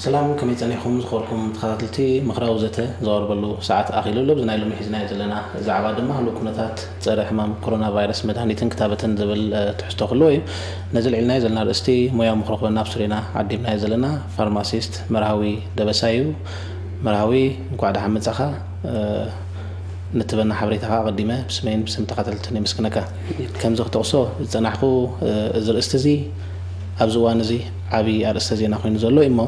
ሰላም፣ ከመይ ጸኒሕኩም? ዝኸበርኩም ተኸታተልቲ፣ ምኽራዊ ዘተ ዘቐርበሉ ሰዓት ኣኺሉ ኣሎ። ኣብዚ ናይ ሎሚ ሒዝናዮ ዘለና ዛዕባ ድማ ህሉው ኩነታት ጸረ ሕማም ኮሮና ቫይረስ መድሃኒትን ክታበትን ዝብል፣ እ፣ ትሕዝቶ ክህልዎ እዩ። ነዚ ልዕልናዮ ዘለና ኣርእስቲ ሞያዊ ምኽሪ ክበና ኣብ ስቱድዮና ዓዲምናዮ ዘለና ፋርማሲስት መርሃዊ ደበሳይ እዩ። መርሃዊ፣ እንኳዕ ደሓን መጻኻ። እ፣ ንትበና ሓበሬታ ከኣ ኣቐዲመ ብስመይን ብስም ተኸታተልትን የመስግነካ። ከምዚ ክጠቕሶ ዝጸናሕኩ፣ እ፣ እዚ ርእስቲ እዚ ኣብዚ እዋን እዚ ዓቢ ኣርእስተ ዜና ኮይኑ ዘሎ እዩ እሞ፣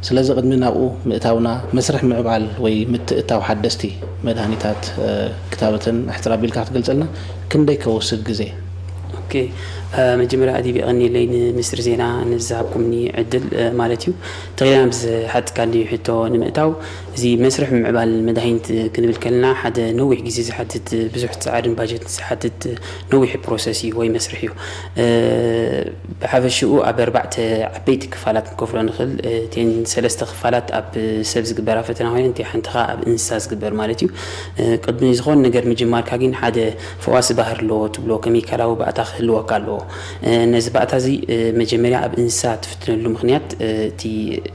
ስለዚ ቅድሚ ናብኡ ምእታውና፣ መስርሕ ምዕባል ወይ ምትእታው ሓደስቲ መድሃኒታት፣ እ፣ ክታበትን ኣሕጽር ኣቢልካ ክትገልጸልና ክንደይ ከወስድ ግዜ? ኦኬ፣ እ፣ መጀመርያ ኣዲብ የቐንየለይ ንሚኒስትሪ ዜና ንዝሃብኩምኒ ዕድል፣ እ፣ ማለት እዩ። ተኺልና ምስ ሓጥካኒ ሕቶ ንምእታው፣ እዚ መስርሕ ምዕባል መድሃኒት ክንብል ከለና ሓደ ነዊሕ ግዜ ዝሓትት፣ ብዙሕ ጻዕርን ባጀትን ዝሓትት ነዊሕ ፕሮሰስ እዩ ወይ መስርሕ እዩ። እ፣ ብሓፈሽኡ ኣብ ኣርባዕተ ዓበይቲ ክፋላት ክንከፍሎ ንኽእል። እ፣ እተን ሰለስተ ክፋላት ኣብ ሰብ ዝግበራ ፈተና ኮይነን፣ እቲ ሓንቲ ኸኣ ኣብ እንስሳ ዝግበር ማለት እዩ። እ፣ ቅድሚ ዝኾነ ነገር ምጅማርካ ግን ሓደ ፈዋሲ ባህር ኣለዎ ትብሎ ኬሚካላዊ ባእታ ክህልወካ ኣለዎ። እ፣ ነዚ ባእታ እዚ፣ እ፣ መጀመርያ ኣብ እንስሳ ትፍትነሉ ምኽንያት፣ እ፣ እቲ፣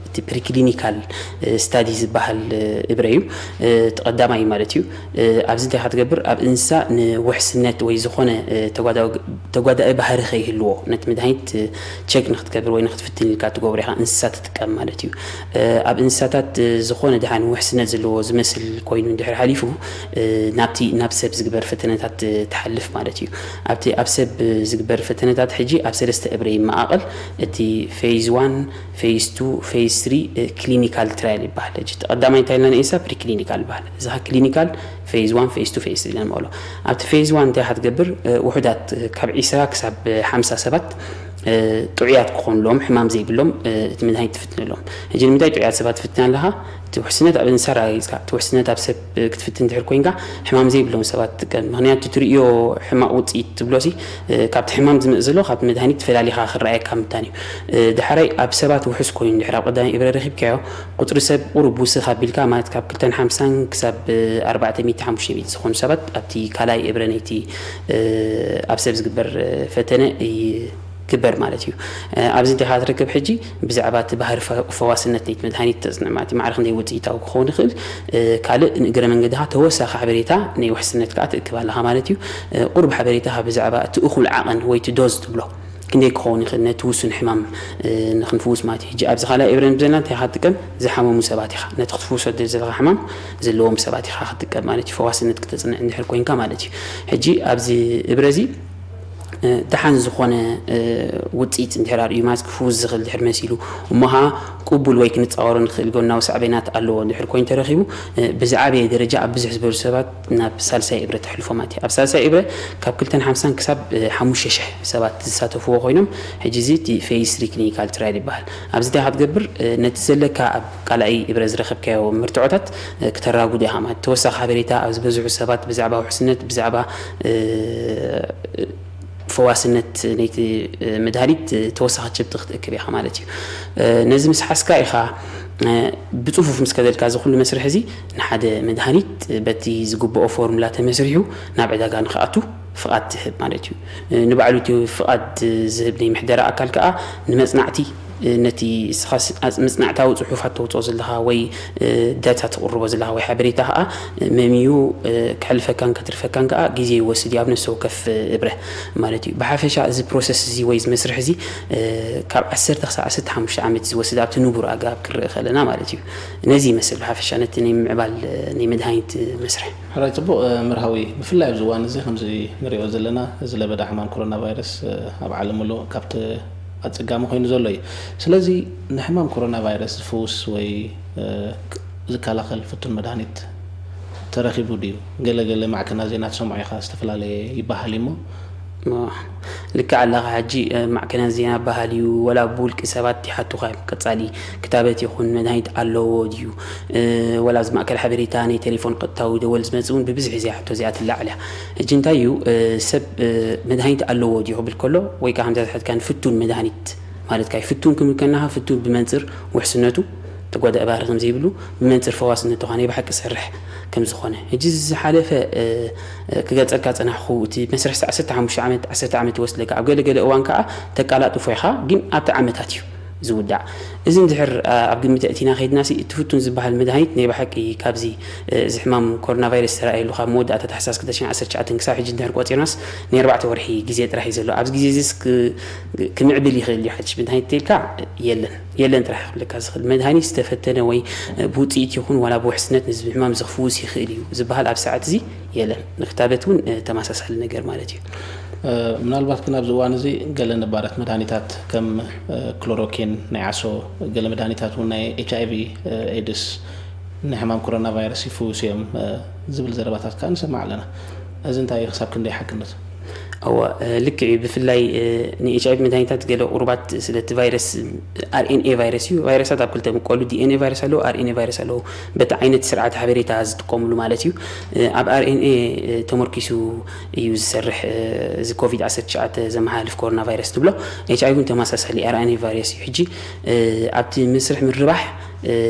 እቲ ፕሪክሊኒካል፣ እ፣ ስታዲ ዝበሃል፣ እ፣ እብረ እዩ። እ፣ እቲ ቀዳማይ ማለት እዩ። እ፣ ኣብዚ እንታይ ኢኻ ትገብር? ኣብ እንስሳ ንውሕስነት ወይ ዝኾነ፣ እ፣ ተጓዳዊ-፣ ተጓዳኢ ባህሪ ከይህልዎ ነቲ መድሃኒት፣ እ፣ ቸክ ንክትገብር ወይ ንክትፍትን ኢልካ ትገብሮ ኢኻ፣ እንስሳ ትጥቀም ማለት እዩ። እ፣ ኣብ እንስሳታት፣ እ፣ ዝኾነ ደሓን ውሕስነት ዘለዎ ዝመስል ኮይኑ እንድሕር ሓሊፉ፣ እ፣ ናብቲ፣ ናብ ሰብ ዝግበር ፈተነታት፣ እ፣ ትሓልፍ ማለት እዩ። ኣብቲ ኣብ ሰብ ዝግበር ፈተነታት ሕጂ ኣብ ሰለስተ እብረ ይመቓቐል። እቲ ፌዝ ዋን፣ ፌዝ ቱ፣ ፌዝ ስሪ፣ እ፣ ክሊኒካል ትራያል ይበሃል። ሕጂ እቲ ቀዳማይ እንታይ ኢልና ንእንስሳ ፕሪክሊኒካል ይበሃል። እዚ ኸ ክሊኒካል ፌዝ ዋን፣ ፌዝ ቱ፣ ፌዝ ስሪ ኢልና ንመቐሎ። ኣብቲ ፌዝ ዋን እንታይ ኢኻ ትገብር? እ፣ ውሑዳት፣ እ፣ ካብ ዒስራ ክሳብ ሓምሳ ሰባት፣ እ፣ ጥዑያት ክኾኑሎም፣ ሕማም ዘይብሎም፣ እ፣ እቲ መድሃኒት ትፍትነሎም። ሕጂ ንምንታይ ጥዑያት ሰባት ትፍትን ኣለኻ? እቲ ውሕስነት ኣብ እንስሳ ኣረጋጊጽካ፣ እቲ ውሕስነት ኣብ ሰብ፣ እ፣ ክትፍትን እንድሕር ኮይንካ፣ ሕማም ዘይብሎም ሰባት ትጥቀም። ምኽንያቱ ትርእዮ ሕማቕ ውጽኢት ትብሎሲ፣ እ፣ ካብቲ ሕማም ዝመጽእ ዘሎ ካብቲ መድሃኒት ፈላሊኻ ክረኣየካ ምታን እዩ። እ፣ ዳሕራይ ኣብ ሰባት ውሑስ ኮይኑ እንድሕር ኣብ ቀዳማይ እብረ ረኺብካዮ፣ ቁጽሪ ሰብ ቁሩብ ውስኽ ኣቢልካ፣ ማለት ካብ ክልተን ሓምሳን ክሳብ፣ እ፣ ኣርባዕተ ሚእቲ ሓሙሽተ ሚእቲ ዝኾኑ ሰባት ኣብቲ ካልኣይ እብረ ናይቲ፣ እ፣ ኣብ ሰብ ዝግበር፣ እ፣ ፈተነ ይግበር ማለት እዩ። እ፣ ኣብዚ እንታይ ኢኻ ትረክብ? ሕጂ ብዛዕባ እቲ ባህሪ ፈ-፣ ፈዋስነት ናይቲ መድሃኒት ተጽንዕ ማለት እዩ። ማዕረ ክንደይ ውጽኢታዊ ክኸውን ይኽእል፣ እ፣ ካልእ ንእግረ መንገድኻ ተወሳኺ ሓበሬታ ናይ ውሕስነት ከኣ ትእክብ ኣለኻ ማለት እዩ። እ፣ ቁሩብ ሓበሬታ ብዛዕባ እቲ እኹል ዓቐን ወይ እቲ ዶዝ ትብሎ፣ ክንደይ ክኸውን ይኽእል ነቲ ውሱን ሕማም፣ እ፣ ንኽንፍውስ ማለት እዩ። ሕጂ ኣብዚ ካልኣይ እብረ ንብል ዘለና እንታይ ኢኻ ትጥቀም? ዝሓመሙ ሰባት ኢኻ። ነቲ ክትፍውሶ ትደሊ ዘለኻ ሕማም ዘለዎም ሰባት ኢኻ ክትጥቀም ማለት እዩ። ፈዋስነት ክተጽንዕ እንድሕር ኮይንካ ማለት እዩ። ሕጂ ኣብዚ እብረ እዚ፣ እ፣ ደሓን ዝኾነ፣ እ፣ ውጽኢት እንድሕር ኣርእዩ፣ ማለት ክፍውስ ዝኽእል እንድሕር መሲሉ፣ እሞ ኸኣ ቅቡል ወይ ክንጻወሮ ንኽእል ጎናዊ ሳዕቤናት ኣለዎ እንድሕር ኮይኑ ተረኺቡ፣ እ፣ ብዝዓበየ ደረጃ ኣብ ብዝሕ ዝበሉ ሰባት ናብ ሳልሳይ እብረ ተሕልፎ ማለት እዩ። ኣብ ሳልሳይ እብረ ካብ ክልተን ሓምሳን ክሳብ፣ እ፣ ሓሙሽተ ሽሕ ሰባት ዝሳተፍዎ ኮይኖም፣ ሕጂ እዚ እቲ ፌዝ ስሪ ክሊኒካል ትራያል ይበሃል። ኣብዚ እንታይ ኢኻ ትገብር? እ፣ ነቲ ዘለካ ኣብ ካልኣይ እብረ ዝረኸብካዮ መርትዖታት፣ እ፣ ክተራጉድ ኢኻ ማለት። ተወሳኺ ሓበሬታ ኣብ ዝበዝሑ ሰባት ብዛዕባ ውሕስነት፣ ብዛዕባ፣ እ፣ ፈዋስነት ናይቲ፣ እ፣ መድሃኒት፣ እ፣ ተወሳኺ ጭብጢ ክትእክብ ኢኻ ማለት እዩ። እ፣ ነዚ ምስ ሓዝካ ኢኻ፣ እ፣ ብጽፉፍ ምስ ከደልካ እዚ ኩሉ መስርሕ እዚ ንሓደ መድሃኒት በቲ ዝግብኦ ፎርሙላ ተመስሪሑ ናብ ዕዳጋ ንኽኣቱ ፍቓድ ትህብ ማለት እዩ። እ፣ ንባዕሉ እቲ ፍቓድ ዝህብ ናይ ምሕደራ ኣካል ከኣ ንመጽናዕቲ፣ እ፣ ነቲ ንስኻ ስ-፣ ኣጽ-፣ መጽናዕታዊ ጽሑፋት ተውጽኦ ዘለኻ ወይ፣ እ፣ ዳታ ተቕርቦ ዘለኻ ወይ ሓበሬታ ከኣ፣ እ፣ መምዩ፣ እ፣ ከሕልፈካን ከትርፈካን ከኣ ግዜ ይወስድ እዩ፣ ኣብ ነፍሲ ወከፍ፣ እ፣ እብረ ማለት እዩ። ብሓፈሻ እዚ ፕሮሰስ እዚ ወይ እዚ መስርሕ እዚ፣ እ፣ ካብ ዓሰርተ ክሳብ ዓሰርተ ሓሙሽተ ዓመት ዝወስድ ኣብቲ ንቡር ኣገባብ ክረአ ከለና ማለት እዩ። ነዚ ይመስል ብሓፈሻ ነቲ ናይ ምምዕባል፣ እ፣ ናይ መድሃኒት፣ እ፣ መስርሕ። ሕራይ ጽቡቕ፣ እ፣ መርሃዊ፣ ብፍላይ ኣብዚ እዋን እዚ ከምዚ ንሪኦ ዘለና፣ እዚ ለበዳ ሕማም ኮሮና ቫይረስ፣ እ፣ ኣብ ዓለም ምሉእ ካብቲ ኣጸጋሚ ኮይኑ ዘሎ እዩ። ስለዚ ንሕማም ኮሮና ቫይረስ ዝፍውስ ወይ፣ እ፣ ክ-፣ ዝከላኸል ፍቱን መድሃኒት ተረኺቡ ድዩ? ገለ ገለ ማዕከናት ዜና ትሰምዖ ኢኻ፣ ዝተፈላለየ ይበሃል እዩ እሞ። ማ-፣ ልክዕ ኣለኻ። ሕጂ፣ እ፣ ማዕከናት ዜና በሃል እዩ፣ ወላ ብውልቂ ሰባት ይሓቱኻ እዮም። ቀጻሊ ክታበት ይኹን መድሃኒት ኣለዎ ድዩ? እ፣ ወላ ኣብዚ ማእከል ሓበሬታ ናይ ቴሌፎን ቀጥታዊ ደወል ዝመጽእ እውን ብብዝሒ እዚኣ ሕቶ እዚኣ ትለዓል እያ። ሕጂ እንታይ እዩ፣ እ፣ ሰብ፣ እ፣ መድሃኒት ኣለዎ ድዩ ክብል ከሎ፣ ወይ ከኣ ከምዛ ዝሓትካን ፍቱን መድሃኒት ማለትካ እዩ። ፍቱን ክንብል ከለና፣ ፍቱን ብመንጽር ውሕስነቱ፣ ተጓዳኢ ባህሪ ከም ዘይብሉ፣ ብመንጽር ፈዋስነቱ ከኣ ናይ ብሓቂ ዝሰርሕ ከም ዝኾነ። ሕጂ እዚ ዝሓለፈ፣ እ፣ እ፣ ክገልጸልካ ጸናሕኩ፣ እቲ መስርሕ ዓሰርተ ሓሙሽተ ዓመት፣ ዓሰርተ ዓመት ይወስደካ። ኣብ ገለ ገለ እዋን ከኣ ተቃላጥፎ ኢኻ፣ ግን ኣብቲ ዓመታት እዩ። ዝውዳእ። እዚ እንድሕር ኣብ ግምት ኣእቲና ከይድናሲ፣ እቲ ፍቱን ዝበሃል መድሃኒት ናይ ብሓቂ ካብዚ እዚ ሕማም ኮሮና ቫይረስ ዝተራእየሉ ካብ መወዳእታ ታሕሳስ ክልተ ሽሕን ዓሰርተ ትሽዓተን ክሳብ ሕጂ እንድሕር ቆፂርናስ፣ ናይ ኣርባዕተ ወርሒ ግዜ ጥራሕ እዩ ዘሎ። ኣብዚ ግዜ እዚስ ክምዕብል ይኽእል እዩ ሓድሽ መድሃኒት ተልካ? የለን። የለን ጥራሕ ክብለካ ዝኽእል መድሃኒት ዝተፈተነ ወይ ብውፅኢት ይኹን ዋላ ብውሕስነት ንዚ ሕማም ዝኽፍውስ ይኽእል እዩ ዝበሃል ኣብ ሰዓት እዚ የለን። ንክታበት እውን ተመሳሳሊ ነገር ማለት እዩ። ምናልባት ግን ኣብዚ እዋን እዚ ገለ ነባራት መድሃኒታት ከም ክሎሮኪን ናይ ዓሶ፣ ገለ መድሃኒታት እውን ናይ ኤች ኣይቪ ኤድስ ንሕማም ኮሮና ቫይረስ ይፍውሱ እዮም ዝብል ዘረባታት ከዓ ንሰማዕ ኣለና። እዚ እንታይ እዩ? ክሳብ ክንደይ ሓቅነቱ? እወ፣ ልክዕ እዩ። ብፍላይ ንኤች ኣይቪ መድሃኒታት ገለ ቁሩባት ስለቲ ቫይረስ፣ ኣርኤንኤ ቫይረስ እዩ። ቫይረሳት ኣብ ክልተ ምቀሉ፣ ዲኤንኤ ቫይረስ ኣለዎ፣ ኣርኤንኤ ቫይረስ ኣለዎ። በቲ ዓይነት ስርዓተ ሓበሬታ ዝጥቀምሉ ማለት እዩ። ኣብ ኣርኤንኤ ተመርኪሱ እዩ ዝሰርሕ። እዚ ኮቪድ ዓሰርተ ትሽዓተ ዘመሓላልፍ ኮሮና ቫይረስ ትብሎ፣ ኤች ኣይቪ እውን ተመሳሳሊ ኣርኤንኤ ቫይረስ እዩ። ሕጂ ኣብቲ መስርሕ ምርባሕ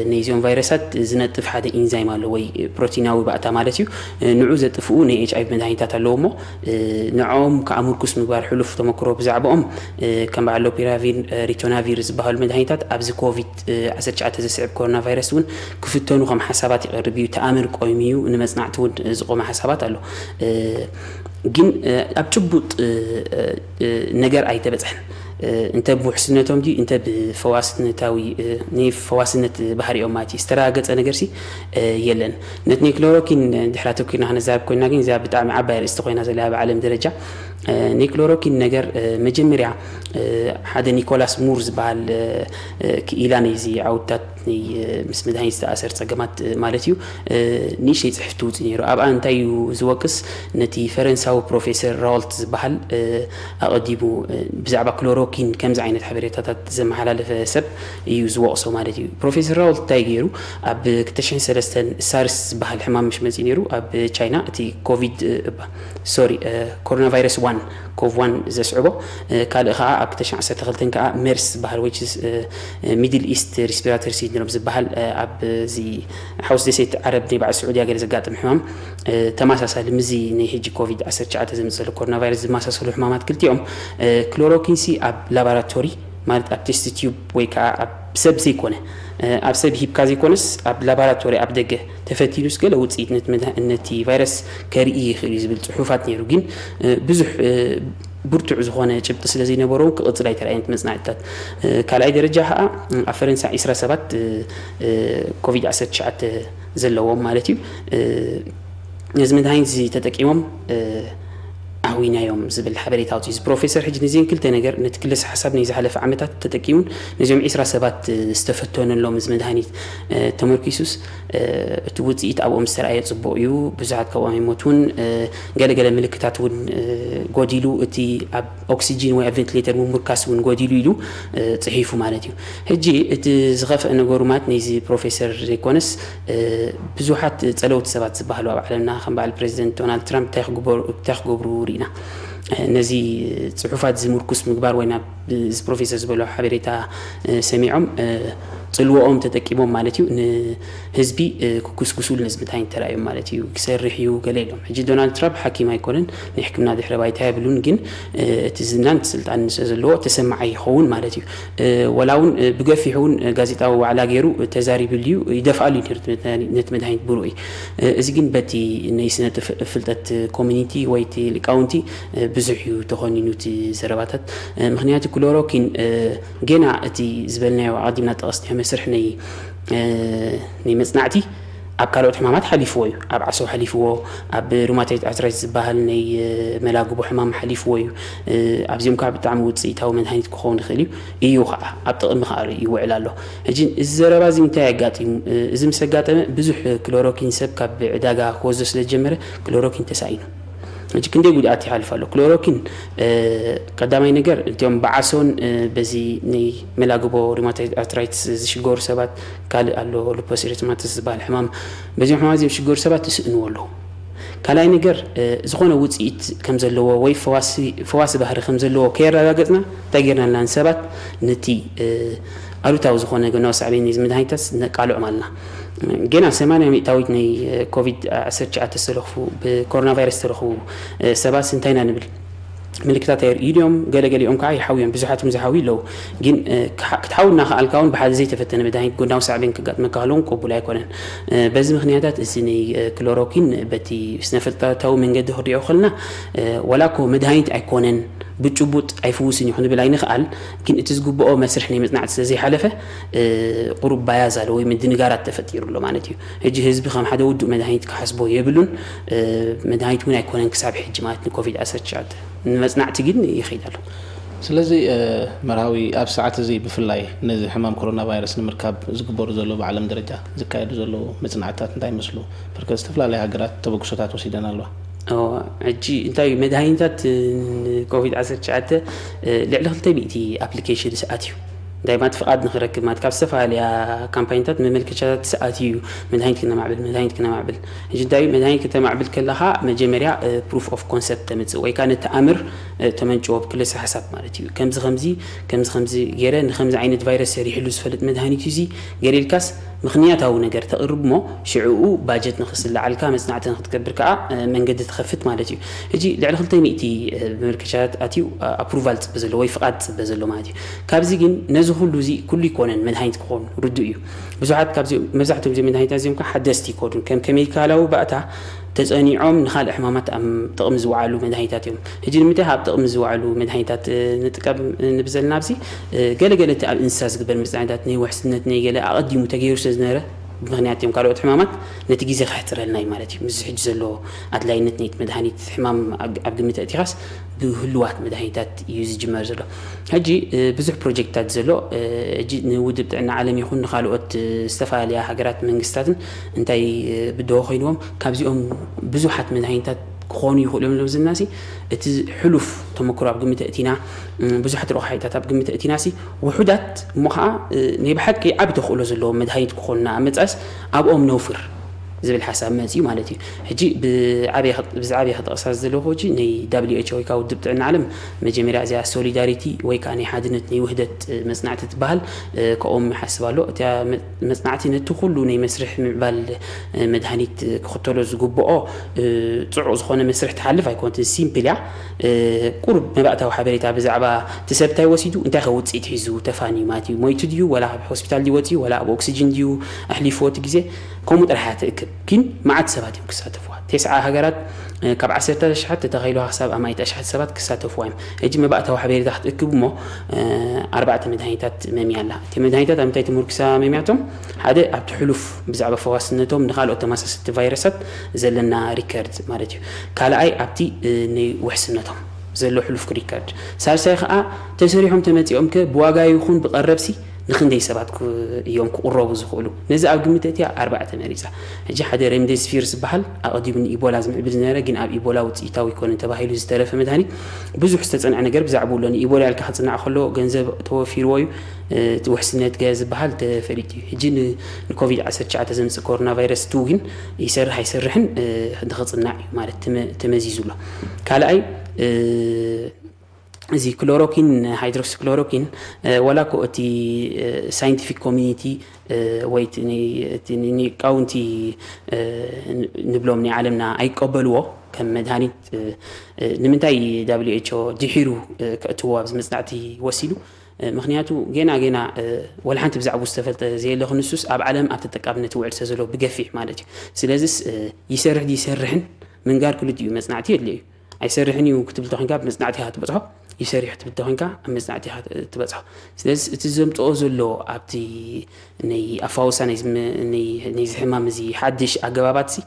ናይዚኦም ቫይረሳት ዝነጥፍ ሓደ ኢንዛይም ኣሎ፣ ወይ ፕሮቲናዊ ባእታ ማለት እዩ። ንዑ ዘጥፍኡ ናይ ኤች ኣይቪ መድሃኒታት ኣለዎ እሞ፣ ንዕኦም ከዓ ምርኩስ ምግባር፣ ሕሉፍ ተመክሮ ብዛዕባኦም ከም በዓል ሎፒራቪር፣ ሪቶናቪር ዝበሃሉ መድሃኒታት ኣብዚ ኮቪድ ዓሰርተ ትሽዓተ ዘስዕብ ኮሮና ቫይረስ እውን ክፍተኑ ከም ሓሳባት ይቐርብ እዩ። ተኣምር ቆይሙ እዩ፣ ንመጽናዕቲ እውን ዝቆመ ሓሳባት ኣሎ። ግን ኣብ ጭቡጥ ነገር ኣይተበጽሐን። እንተ ብውሕስነቶም ድዩ እንተ ብፈዋስነታዊ፣ ናይ ፈዋስነት ባህሪኦም ማለት እዩ፣ ዝተረጋገጸ ነገርሲ የለን። ነቲ ናይ ክሎሮኪን ድሕሪ ኣተኪርና ክነዛርብ ኮይና ግን እዚኣ ብጣዕሚ ዓባይ ኣርእስቲ ኮይና ዘላ ኣብ ዓለም ደረጃ። ናይ ክሎሮኪን ነገር መጀመርያ ሓደ ኒኮላስ ሙር ዝበሃል ክኢላ ነይዚ ዓውድታት ናይ ምስ መድሃኒት ዝተኣሰር ጸገማት ማለት እዩ። ንእሽተይ ጽሕፍቲ ውጽእ ነይሩ። ኣብኣ እንታይ እዩ ዝወቅስ? ነቲ ፈረንሳዊ ፕሮፌሰር ራውልት ዝበሃል ኣቐዲሙ ብዛዕባ ክሎሮኪን ከምዚ ዓይነት ሓበሬታታት ዘመሓላለፈ ሰብ እዩ ዝወቕሶ ማለት እዩ። ፕሮፌሰር ራውልት እንታይ ገይሩ? ኣብ ክልተ ሽሕን ሰለስተን ሳርስ ዝበሃል ሕማም ምሽ መፅኡ ነይሩ ኣብ ቻይና፣ እቲ ኮቪድ እባ ሶሪ ኮሮና ቫይረስ ዋን ኮቭ ዋን ዘስዕቦ። ካልእ ከዓ ኣብ ክልተ ሽሕን ዓሰርተ ክልተን ከዓ ሜርስ ዝበሃል ወይ ሚድል ኢስት ሪስፒራተሪ ሲንድሮም ዝበሃል ኣብ እዚ ሓውስ ደሴት ዓረብ ናይ በዓል ስዑድያ ገለ ዘጋጥም ሕማም ተመሳሳሊ ምዚ ናይ ሕጂ ኮቪድ ዓሰርተ ትሽዓተ ዘምፅእ ዘሎ ኮሮና ቫይረስ ዝመሳሰሉ ሕማማት ክልቲኦም ክሎሮኪንሲ ኣብ ላቦራቶሪ ማለት ኣብ ቴስት ቲዩብ ወይ ከዓ ኣብ ሰብ ዘይኮነ ኣብ ሰብ ሂብካ ዘይኮነስ ኣብ ላቦራቶሪ ኣብ ደገ ተፈቲኑስ ገለ ውፅኢት ነቲ ቫይረስ ከርኢ ይኽእል እዩ ዝብል ፅሑፋት ነይሩ። ግን ብዙሕ ብርቱዕ ዝኾነ ጭብጢ ስለ ዘይነበሮ ክቕፅል ኣይተረኣየን እቲ መፅናዕትታት። ካልኣይ ደረጃ ከዓ ኣብ ፈረንሳ ዒስራ ሰባት ኮቪድ ዓሰርተ ትሽዓተ ዘለዎም ማለት እዩ ነዚ መድሃኒት እዚ ተጠቂሞም ኣህዊናዮም ዝብል ሓበሬታ ኣውፅዩ። እዚ ፕሮፌሰር ሕጂ ነዚን ክልተ ነገር ነቲ ክልስ ሓሳብ ናይ ዝሓለፈ ዓመታት ተጠቂሙን ነዚኦም ዒስራ ሰባት ዝተፈተነሎም እዚ መድሃኒት ተመርኪሱስ እቲ ውፅኢት ኣብኦም ዝተረኣየ ፅቡቕ እዩ። ብዙሓት ካብኦም ኣይሞቱን። ገለገለ ምልክታት እውን ጎዲሉ፣ እቲ ኣብ ኦክሲጂን ወይ ኣብ ቬንቲሌተር ምምርካስ እውን ጎዲሉ ኢሉ ፅሒፉ ማለት እዩ። ሕጂ እቲ ዝኸፍአ ነገሩ ማለት ነዚ ፕሮፌሰር ዘይኮነስ ብዙሓት ፀለውቲ ሰባት ዝበሃሉ ኣብ ዓለምና ከም በዓል ፕሬዚደንት ዶናልድ ትራምፕ እንታይ ክገብሩ ርኢና። ነዚ ፅሑፋት ዝምርኩስ ምግባር ወይ ናብ እዚ ፕሮፌሰር ዝበሎ ሓበሬታ ሰሚዖም ፅልዎኦም ተጠቂሞም ማለት እዩ ንህዝቢ ክኩስኩሱሉ ነዚ መድሃኒት ተራእዮም ማለት እዩ። ክሰርሕ እዩ ገለ ኢሎም። ሕጂ ዶናልድ ትራምፕ ሓኪም ኣይኮነን፣ ናይ ሕክምና ድሕረ ባይታ የብሉን፣ ግን እቲ ዝናን ስልጣን ስለ ዘለዎ ተሰማዓይ ይኸውን ማለት እዩ። ወላ እውን ብገፊሕ እውን ጋዜጣዊ ዋዕላ ገይሩ ተዛሪብሉ እዩ፣ ይደፍኣሉ እዩ ነቲ መድሃኒት ብርኡይ። እዚ ግን በቲ ናይ ስነ ፍልጠት ኮሚኒቲ ወይ እቲ ሊቃውንቲ ብዙሕ እዩ ተኾኒኑ እቲ ዘረባታት። ምክንያቱ ክሎሮኪን ገና እቲ ዝበልናዮ ኣቐዲምና ጠቐስናዮ መስርሕ ናይ ናይ መፅናዕቲ ኣብ ካልኦት ሕማማት ሓሊፍዎ እዩ። ኣብ ዓሶ ሓሊፍዎ፣ ኣብ ሩማቶይድ ኣርትራይትስ ዝበሃል ናይ መላግቦ ሕማም ሓሊፍዎ እዩ። ኣብዚኦም ከዓ ብጣዕሚ ውፅኢታዊ መድሃኒት ክኸውን ይኽእል እዩ። እዩ ከዓ ኣብ ጥቕሚ ከዓ ይውዕል ኣሎ። ሕጂ እዚ ዘረባ እዚ እንታይ ኣጋጢሙ? እዚ ምስ ኣጋጠመ ብዙሕ ክሎሮኪን ሰብ ካብ ዕዳጋ ክወስዶ ስለ ዝጀመረ ክሎሮኪን ተሳኢኑ። ሕጂ ክንደይ ጉድኣት ይሓልፍ ኣሎ። ክሎሮኪን ቀዳማይ ነገር እቲኦም ብዓሶን በዚ ናይ መላግቦ ሪማቶይድ ኣርትራይትስ ዝሽገሩ ሰባት፣ ካልእ ኣሎ ሉፐስ ኤሪተማተስ ዝበሃል ሕማም፣ በዚኦም ሕማም እዚኦም ዝሽገሩ ሰባት ይስእንዎ ኣለዉ። ካልኣይ ነገር ዝኾነ ውፅኢት ከም ዘለዎ ወይ ፈዋሲ ባህሪ ከም ዘለዎ ከየረጋገፅና እንታይ ጌርና ኣለና? ንሰባት ነቲ ኣሉታዊ ዝኾነ ጎናዊ ሳዕቤን ናይዚ መድሃኒታት ነቃልዖም ኣለና። ገና ሰማንያ ሚእታዊት ናይ ኮቪድ ዓሰርተ ትሽዓተ ዝተለኽፉ ብኮሮና ቫይረስ ዝተለኽፉ ሰባት እንታይ ኢና ንብል? ምልክታት ኣየርእዩ ድዮም? ገለገሊኦም ከዓ ይሓውዮም። ብዙሓት እውን ዝሓውዩ ኣለዉ። ግን ክትሓው እናኸኣልካ እውን ብሓደ ዘይተፈተነ መድሃኒት ጎናዊ ሳዕቤን ከጋጥመካ ከለውን ቅቡል ኣይኮነን። በዚ ምክንያታት እዚ ናይ ክሎሮኪን በቲ ስነፍልጠታዊ መንገዲ ክሪኦ ከለና፣ ዋላ እኮ መድሃኒት ኣይኮነን፣ ብጭቡጥ ኣይፍውስን እዩ ክንብል ኣይንኽኣል። ግን እቲ ዝግብኦ መስርሕ ናይ መፅናዕቲ ስለዘይሓለፈ፣ ቁሩብ ባያዝ ኣሎ ወይ ምድንጋራት ተፈጢሩ ኣሎ ማለት እዩ። ሕጂ ህዝቢ ከም ሓደ ውዱእ መድሃኒት ክሓስቦ የብሉን። መድሃኒት እውን ኣይኮነን ክሳብ ሕጂ ማለት ንኮቪድ ዓሰርተ ትሽዓተ ንመፅናዕቲ ግን ይኸይድ ኣሎ። ስለዚ መርሃዊ፣ ኣብ ሰዓት እዚ ብፍላይ ነዚ ሕማም ኮሮና ቫይረስ ንምርካብ ዝግበሩ ዘለዉ ብዓለም ደረጃ ዝካየዱ ዘለዉ መፅናዕትታት እንታይ ይመስሉ? ብርክት ዝተፈላለያ ሃገራት ተበግሶታት ወሲደን ኣለዋ። ሕጂ እንታይ እዩ፣ መድሃኒታት ንኮቪድ ዓሰርተ ትሽዓተ ልዕሊ ክልተ ሚእቲ ኣፕሊኬሽንስ ኣትዩ። እንታይ ማለት፣ ፍቓድ ንክረክብ ማለት ካብ ዝተፈላለያ ካምፓኒታት መመልከቻታት ኣትዩ እዩ። መድሃኒት ክነማዕብል፣ መድሃኒት ክነማዕብል። ሕጂ እንታይ እዩ፣ መድሃኒት ክተማዕብል ከለኻ መጀመርያ ፕሩፍ ኦፍ ኮንሰፕት ተምፅእ ወይ ከዓ ንተኣምር ተመንጭዎ ብክልሰ ሓሳብ ማለት እዩ። ከምዚ ከምዚ ከምዚ ከምዚ ገይረ ንከምዚ ዓይነት ቫይረስ ሰሪሕሉ ዝፈልጥ መድሃኒት እዩ እዚ ገይረ ኢልካስ ምኽንያታዊ ነገር ተቕርብ እሞ ሽዕኡ ባጀት ንክስልዓልካ መፅናዕቲ ንክትገብር ከዓ መንገዲ ትኸፍት ማለት እዩ። ሕጂ ልዕሊ ክልተ ሚእቲ መመልከቻታት ኣትዩ ኣፕሩቫል ፅበ ዘሎ ወይ ፍቓድ ፅበ ዘሎ ማለት እዩ። ካብዚ ግን ነዚ ኩሉ እዚ ኩሉ ይኮነን መድሃኒት ክኾኑ ርዱእ እዩ። ብዙሓት ካብዚ መብዛሕትኦም እዚ መድሃኒታት እዚኦም ከዓ ሓደስቲ ይኮኑን ከም ከሚካላዊ ባእታ ተፀኒዖም ንካልእ ሕማማት ኣብ ጥቕሚ ዝወዓሉ መድሃኒታት እዮም። ሕጂ ንምንታይ ካብ ጥቕሚ ዝወዓሉ መድሃኒታት ንጥቀም ንብል ዘለና ኣብዚ ገለገለ እቲ ኣብ እንስሳ ዝግበር መፅናዕትታት ናይ ውሕስነት ናይ ገለ ኣቐዲሙ ተገይሩ ስለ ዝነበረ ምክንያት እዮም ካልኦት ሕማማት ነቲ ግዜ ከሕፅረልና እዩ ማለት እዩ። ምስ ሕጂ ዘሎ ኣድላይነት ናይቲ መድሃኒት ሕማም ኣብ ግምት ኣእቲኻስ ብህሉዋት መድሃኒታት እዩ ዝጅመር ዘሎ። ሕጂ ብዙሕ ፕሮጀክትታት ዘሎ ሕጂ ንውድብ ጥዕና ዓለም ይኹን ንካልኦት ዝተፈላለያ ሃገራት መንግስታትን እንታይ ብድሆ ኮይንዎም ካብዚኦም ብዙሓት መድሃኒታት ክኾኑ ይኽእሉ እዮም ዝብልናሲ እቲ ሕሉፍ ተመክሮ ኣብ ግምት እቲና ብዙሓት ረቑሓይታት ኣብ ግምት እቲናሲ ውሑዳት እሞ ከዓ ናይ ብሓቂ ዓብ ተኽእሎ ዘለዎም መድሃኒት ክኾኑና ኣብ መፃስ ኣብኦም ነውፍር ዝብል ሓሳብ መፅዩ ማለት እዩ። ሕጂ ብዝዓበየ ክጠቕሳ ዘለኹ ሕጂ ናይ ዳብሊው ኤች ኦ ወይ ከዓ ውድብ ጥዕና ዓለም መጀመርያ እዚኣ ሶሊዳሪቲ ወይ ከዓ ናይ ሓድነት ናይ ውህደት መፅናዕቲ ትበሃል ከምኦም ይሓስብ ኣሎ። እቲያ መፅናዕቲ ነቲ ኩሉ ናይ መስርሕ ምዕባል መድሃኒት ክኽተሎ ዝግብኦ ፅዑቕ ዝኾነ መስርሕ ትሓልፍ ኣይኮነትን። ሲምፕል እያ። ቁሩብ መባእታዊ ሓበሬታ ብዛዕባ እቲ ሰብ እንታይ ወሲዱ እንታይ ከ ውፅኢት ሒዙ ተፋንዩ ማለት እዩ። ሞይቱ ድዩ ወላ ካብ ሆስፒታል ድዩ ወፂኡ ወላ ኣብ ኦክሲጅን ድዩ ኣሕሊፍዎ እቲ ግዜ ከምኡ ጥራሕ እያ ትእክብ። ግን መዓት ሰባት እዮም ክሳተፍዋ። ተስዓ ሃገራት ካብ ዓሰርተ ኣሽሓት ተተኸይሉ ክሳብ ኣማኢት ኣሽሓት ሰባት ክሳተፍዋ እዮም። ሕጂ መባእታዊ ሓበሬታ ክትእክብ እሞ ኣርባዕተ መድሃኒታት መምያ ኣላ። እቲ መድሃኒታት ኣብ ምንታይ ተመርኩሳ መምያቶም ሓደ ኣብቲ ሕሉፍ ብዛዕባ ፈዋስነቶም ንካልኦት ተመሳሰልቲ ቫይረሳት ዘለና ሪከርድ ማለት እዩ። ካልኣይ ኣብቲ ናይ ውሕስነቶም ዘሎ ሕሉፍ ሪከርድ። ሳልሳይ ከዓ ተሰሪሖም ተመፂኦም ከ ብዋጋ ይኹን ብቐረብሲ ንክንደይ ሰባት እዮም ክቕረቡ ዝኽእሉ ነዚ ኣብ ግምት እቲያ ኣርባዕተ መሪፃ። ሕጂ ሓደ ሬምዴስቪር ዝበሃል ኣቐዲሙ ንኢቦላ ዝምዕብል ዝነበረ ግን ኣብ ኢቦላ ውፅኢታዊ ይኮነ ተባሂሉ ዝተረፈ መድሃኒት ብዙሕ ዝተፀንዐ ነገር ብዛዕባኡ ኣሎ። ንኢቦላ ኢልካ ክፅናዕ ከሎ ገንዘብ ተወፊርዎ እዩ። እቲ ውሕስነት ገ ዝበሃል ተፈሊጡ እዩ። ሕጂ ንኮቪድ ዓሰርተ ትሽዓተ ዘምፅእ ኮሮና ቫይረስ ቱ ግን ይሰርሕ ኣይሰርሕን ንክፅናዕ እዩ ማለት ተመዚዙ ኣሎ። ካልኣይ እዚ ክሎሮኪን ሃይድሮክሲክሎሮኪን ዋላ ኮ እቲ ሳይንቲፊክ ኮሚኒቲ ወይ ሊቃውንቲ ንብሎም ናይ ዓለምና ኣይቀበልዎ ከም መድሃኒት ንምንታይ ዳብሊው ኤች ኦ ድሒሩ ከእትዎ ኣብዚ መፅናዕቲ ወሲኑ ምክንያቱ ጌና ጌና ወላ ሓንቲ ብዛዕባኡ ዝተፈልጠ ዘየለ ክንሱስ ኣብ ዓለም ኣብ ተጠቃምነት ይውዕል ስለ ዘሎ ብገፊሕ ማለት እዩ። ስለዚስ ይሰርሕ ይሰርሕን ምንጋር ክልቲኡ መፅናዕቲ የድልዮ እዩ። ኣይሰርሕን እዩ ክትብል ተኮንካ ብመፅናዕቲ ኢካ ትበፅሖ፣ ይሰርሕ ክትብል ተኮንካ ኣብ መፅናዕቲ ኢካ ትበፅሖ። ስለዚ እቲ ዘምፅኦ ዘሎ ኣብቲ ናይ ኣፋውሳ ናይዚ ሕማም እዚ ሓድሽ ኣገባባት ሲ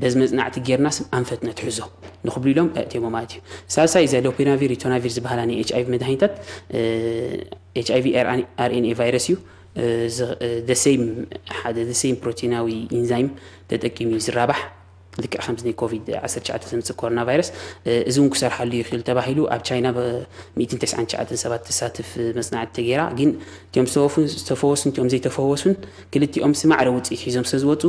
በዚ መፅናዕቲ ጌርና ስም ኣንፈት ነትሕዞ ንክብሉ ኢሎም ኣእትዮሞ ማለት እዩ። ሳልሳይ እዚ ሎፒናቪር ሪቶናቪር ዝበሃላ ናይ ኤች ኣይቪ መድሃኒታት ኤች ኣይቪ ኣርኤንኤ ቫይረስ እዩ። ደሴም ሓደ ደሴም ፕሮቲናዊ ኢንዛይም ተጠቂሙ እዩ ዝራባሕ ልክዕ ከምዚ ናይ ኮቪድ ዓሰርተ ትሽዓተ ዘምፅእ ኮሮና ቫይረስ እዚ እውን ክሰርሓሉ ይኽእል ተባሂሉ ኣብ ቻይና ብ ሚእትን ተስዓን ትሽዓተን ሰባት ተሳትፍ መፅናዕቲ ተገይራ ግን እቲኦም ዝተፈወሱን እቲኦም ዘይተፈወሱን ክልቲኦም ስማዕረ ውፅኢት ሒዞም ስለ ዝወፁ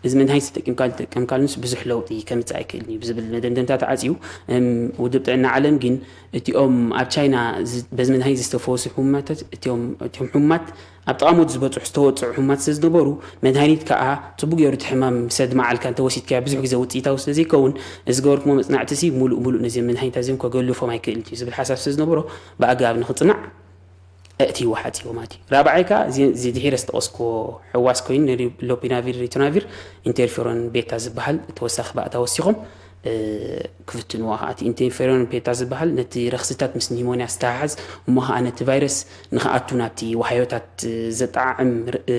እዚ መድሃኒት ተጠቂምካሉ ተጠቀምካሉንስ ብዙሕ ለውጢ ከምጽእ ኣይክእልን እዩ ብዝብል መደምደምታ ተዓጽዩ። እም፣ ውድብ ጥዕና ዓለም ግን እቲኦም ኣብ ቻይና ዝ-፣ በዚ መድሃኒት ዝተፈወሱ ሕሙማታት፣ እቲኦም፣ እቲኦም ሕሙማት ኣብ ጠቓሞት ዝበጽሑ ዝተወጽዑ ሕሙማት ስለ ዝነበሩ፣ መድሃኒት ከኣ ጽቡቕ ገይሩ እቲ ሕማም ሰድ መዓልካ እንተወሲድካዮ ብዙሕ ግዜ ውጽኢታዊ ስለ ዘይከውን፣ እዚ ዝገበርኩሞ መጽናዕቲ ሲ ሙሉእ ሙሉእ ነዚኦም መድሃኒታት እዚኦም ከገልፎም ኣይክእልን እዩ ዝብል ሓሳብ ስለ ዝነበሮ፣ ብኣገባብ ንኽጽናዕ ኣእትይዎ ሓጺዎ ማለት እዩ። ራብዓይ ከኣ እዚ፣ እዚ ድሒረ ዝጠቐስክዎ ሕዋስ ኮይኑ፣ ሎፒናቪር፣ ሪቶናቪር፣ ኢንተርፌሮን ቤታ ዝበሃል ተወሳኺ ባእታ ወሲኾም፣ እ፣ ክፍትንዎ ከኣ። እቲ ኢንተርፌሮን ቤታ ዝበሃል ነቲ ረኽስታት ምስ ኒሞንያ ዝተሓሓዝ፣ እሞ ከኣ ነቲ ቫይረስ ንኽኣቱ ናብቲ ዋህዮታት ዘጠዓዕም ር-፣ እ፣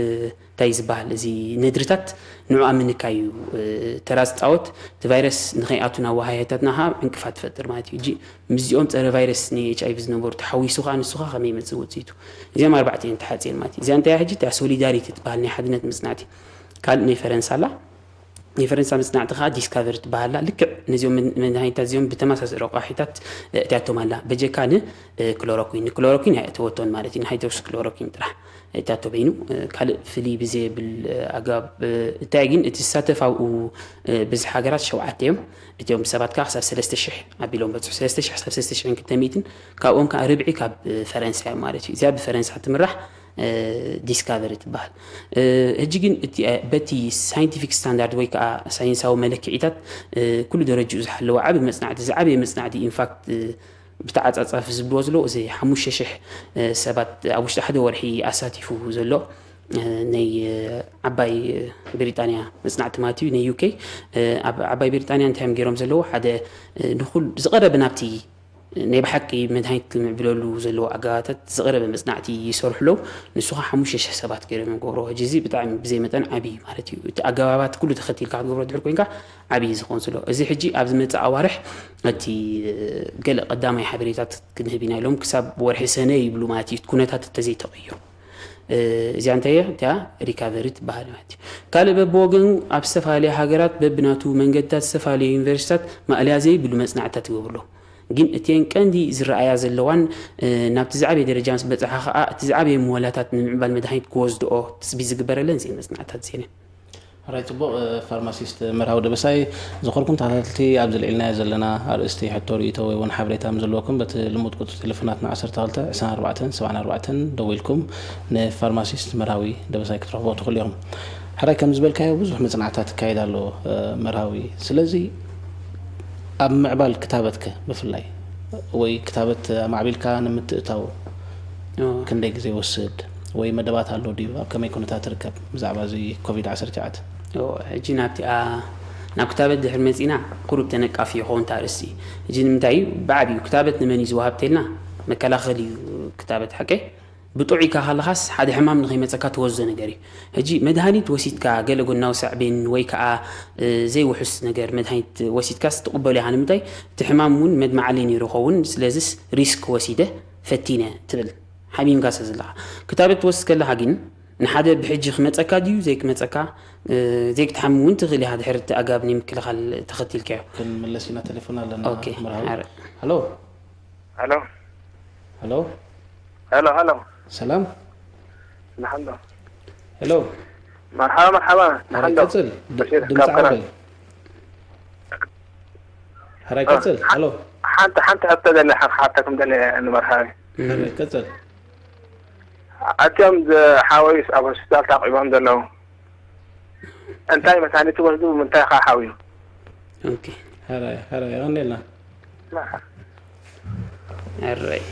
እንታይ ዝበሃል፣ እዚ ነድርታት ንዑ ኣብ ምንካይ እዩ፣ እ፣ ተራ ዝጻወት። እቲ ቫይረስ ንኸይኣቱ ናብ ዋህዮታትና ከኣ ዕንቅፋት ይፈጥር ማለት እዩ። እጂ ምስዚኦም ጸረ ቫይረስ ን ኤች ኣይ ቪ ዝነበሩ ተሓዊሱ ከኣ ንሱ ከኣ ከመይ ይመጽእ ውጽኢቱ? እዚኦም ኣርባዕተ እዮም ተሓጺኦም ማለት እዩ። እዚኣ እንታይ እያ ሕጂ? እታ ሶሊዳሪቲ ትበሃል ናይ ሓድነት መጽናዕቲ። ካልእ ናይ ፈረንሳ ኣላ። ናይ ፈረንሳ መጽናዕቲ ከኣ ዲስካቨሪ ትበሃል ኣላ። ልክዕ ነዚኦም መድ-፣ መድሃኒታት እዚኦም ብተመሳሳሊ ረቋሒታት፣ እ፣ እትያቶም ኣላ። በጀካ ን፣ እ፣ ክሎሮኩዊን። ንክሎሮኩዊን ኣይእተወቶን ማለት እዩ። ንሃይድሮክሲ ክሎሮኩዊን ጥራሕ እትያቶ በይኑ፣ እ፣ ካልእ ፍልይ ብዘየብል፣ እ፣ ኣገባብ፣ እ፣ እንታይ ግን እቲ ዝሳተፍ ኣብኡ፣ እ፣ ብዝሒ ሃገራት ሸውዓተ እዮም። እቲኦም ሰባት ከኣ ክሳብ ሰለስተ ሽሕ ኣቢሎም በጽሑ። ሰለስተ ሽሕ ክሳብ ሰለስተ ሽሕን ክልተ ሚእትን፣ ካብኦም ከኣ ርብዒ ካብ፣ እ፣ ፈረንሳ እዮም ማለት እዩ። እዚኣ ብፈረንሳ ትምራሕ፣ እ፣ ዲስካቨሪ ትበሃል። እ፣ ሕጂ ግን እቲ፣ እ፣ በቲ ሳይንቲፊክ ስታንዳርድ ወይ ከኣ ሳይንሳዊ መለክዒታት፣ እ፣ ኩሉ ደረጅኡ ዝሓለወ ዓቢ መጽናዕቲ፣ ዝዓበየ መጽናዕቲ ኢንፋክት፣ እ፣ ብተዓጻጻፊ ዝብልዎ ዘለዉ እዚ ሓሙሽተ ሽሕ፣ እ፣ ሰባት ኣብ ውሽጢ ሓደ ወርሒ ኣሳቲፉ ዘሎ፣ እ፣ ናይ፣ እ፣ ዓባይ፣ እ፣ ብሪጣንያ መጽናዕቲ ማለት እዩ፣ ናይ ዩ ኬ። እ፣ ኣብ ዓባይ ብሪጣንያ እንታይ እዮም ገይሮም ዘለዉ? ሓደ፣ እ፣ ንኹል-፣ ዝቐረበ ናብቲ ናይ ብሓቂ መድሃኒት ክምዕብለሉ ዘለዎ ኣገባባታት ዝቐረበ መጽናዕቲ ይሰርሑ ኣለዉ። ንሱ ኸኣ ሓሙሽተ ሽሕ ሰባት ገይሮም እዮም ክገብርዎ። ሕጂ እዚ ብጣዕሚ ብዘይ መጠን ዓቢ እዩ ማለት እዩ። እቲ ኣገባባት ኩሉ ተኸቲልካ ክትገብሮ ድሕር ኮይንካ ዓቢ እዩ ዝኸውን ዘሎ። እዚ ሕጂ ኣብ ዝመጽእ ኣዋርሕ እቲ፣ እ፣ ገለ ቀዳማይ ሓበሬታት ክንህብ ኢና ኢሎም ክሳብ ወርሒ ሰነ ይብሉ ማለት እዩ። እቲ ኩነታት እንተዘይተቐይሩ። እ፣ እዚኣ እንታይ እያ? እቲኣ ሪካቨሪ ትበሃል ማለት እዩ። ካልእ በብወገኑ ኣብ ዝተፈላለያ ሃገራት በብናቱ መንገድታት ዝተፈላለዩ ዩኒቨርሲታት ማእለያ ዘይብሉ መጽናዕትታት ይገብሩ ኣለዉ። ግን እተን ቀንዲ ዝረኣያ ዘለዋን፣ እ፣ ናብቲ ዝዓበየ ደረጃ ምስ በጽሓ ኸኣ እቲ ዝዓበየ ምወላታት ንምዕባል መድሃኒት ክወስድኦ ትጽቢት ዝግበረለን እዚአን መጽናዕትታት እዚአን እየን። ሕራይ ጽቡቕ፣ እ፣ ፋርማሲስት መርሃዊ ደበሳይ፣ ዝኸርኩም ተኸታተልቲ ኣብዚ ልዒልናዮ ዘለና ኣርእስቲ ሕቶ ርእይቶ ወይ እውን ሓበሬታ ምስ ዘለወኩም በቲ ልሙድ ቁጽሪ ቴሌፎናትና ዓሰርተ ክልተ ዕስራን ኣርባዕተን ሰብዓን ኣርባዕተን ደዊልኩም ንፋርማሲስት መርሃዊ ደበሳይ ክትረኽብዎ ትኽእሉ ኢኹም። ሕራይ ከም ዝበልካዮ ብዙሕ መጽናዕትታት ይካየድ ኣሎ፣ እ፣ መርሃዊ። ስለዚ ኣብ ምዕባል ክታበትከ ብፍላይ ወይ ክታበት ኣማዕቢልካ ንምትእታው ኦ። ክንደይ ግዜ ይወስድ ወይ መደባት ኣሎ ድዩ? ኣብ ከመይ ኩነታት ትርከብ ብዛዕባ እዚ ኮቪድ ዓሰርተ ትሽዓተ? ኦ፣ ሕጂ ናብቲኣ፣ ናብ ክታበት ድሕሪ መጺና ቁሩብ ተነቃፊ ይኸውን እታ ኣርእስቲ። ሕጂ ንምንታይ እዩ ብዓቢኡ ክታበት ንመን እዩ ዝወሃብ ተልና መከላኸሊ እዩ ክታበት ሓቀይ። ብጥዑይካ ከለኻስ ሓደ ሕማም ንኸይመጸካ ትወስዶ ነገር እዩ። ሕጂ መድሃኒት ወሲድካ ገለ ጎናዊ ሳዕቤን ወይ ከኣ፣ እ፣ ዘይውሑስ ነገር መድሃኒት ወሲድካስ ትቕበሎ ኢኻ። ንምንታይ? እቲ ሕማም እውን መድማዓለይ ነይሩ ይኸውን፣ ስለዚስ ሪስክ ወሲደ ፈቲነ ትብል። ሓሚምካ ስለ ዘለኻ። ክታበት ትወስድ ከለኻ ግን ንሓደ ብሕጂ ክመጸካ ድዩ ዘይክመጸካ፣ እ፣ ዘይክትሓምም እውን ትኽእል ኢኻ ድሕሪ እቲ ኣገባብ ናይ ምክልኻል ተኸቲልካዮ። ክንምለስ ኢና፣ ቴሌፎን ኣለና። ኦኬ፣ መርሃዊ። ኣረ። ሃሎ። ሃሎ። ሃሎ። ሃሎ፣ ሃሎ። ሰላም። ንሓሎ። ሄሎ። መርሓባ፣ መርሓባ። ሓራይ ንሓሎ። ቀጽል። ድ-፣ በሽር ድምፂ ካብ ከረን። ዓባይ። ሓራይ እ፣ ቀጽል። ሓ-፣ ሃሎ። ሓንቲ፣ ሓንቲ ሕቶ ደለ፣ ሓ-፣ ሓተኩም ደለ ንመርሓቢ። እም። ሓራይ ቀጽል። ኣትዮም ዝሓወዩስ ኣብ ሆስፒታል ታቂቦም ዘለዉ? እንታይ መድሃኒት ትወስዱ፣ ምንታይ ከ ሓውዩ? ኦኬ። ሕራይ፣ ሕራይ፣ የቐንየልና። መርሓባ። ሕራይ።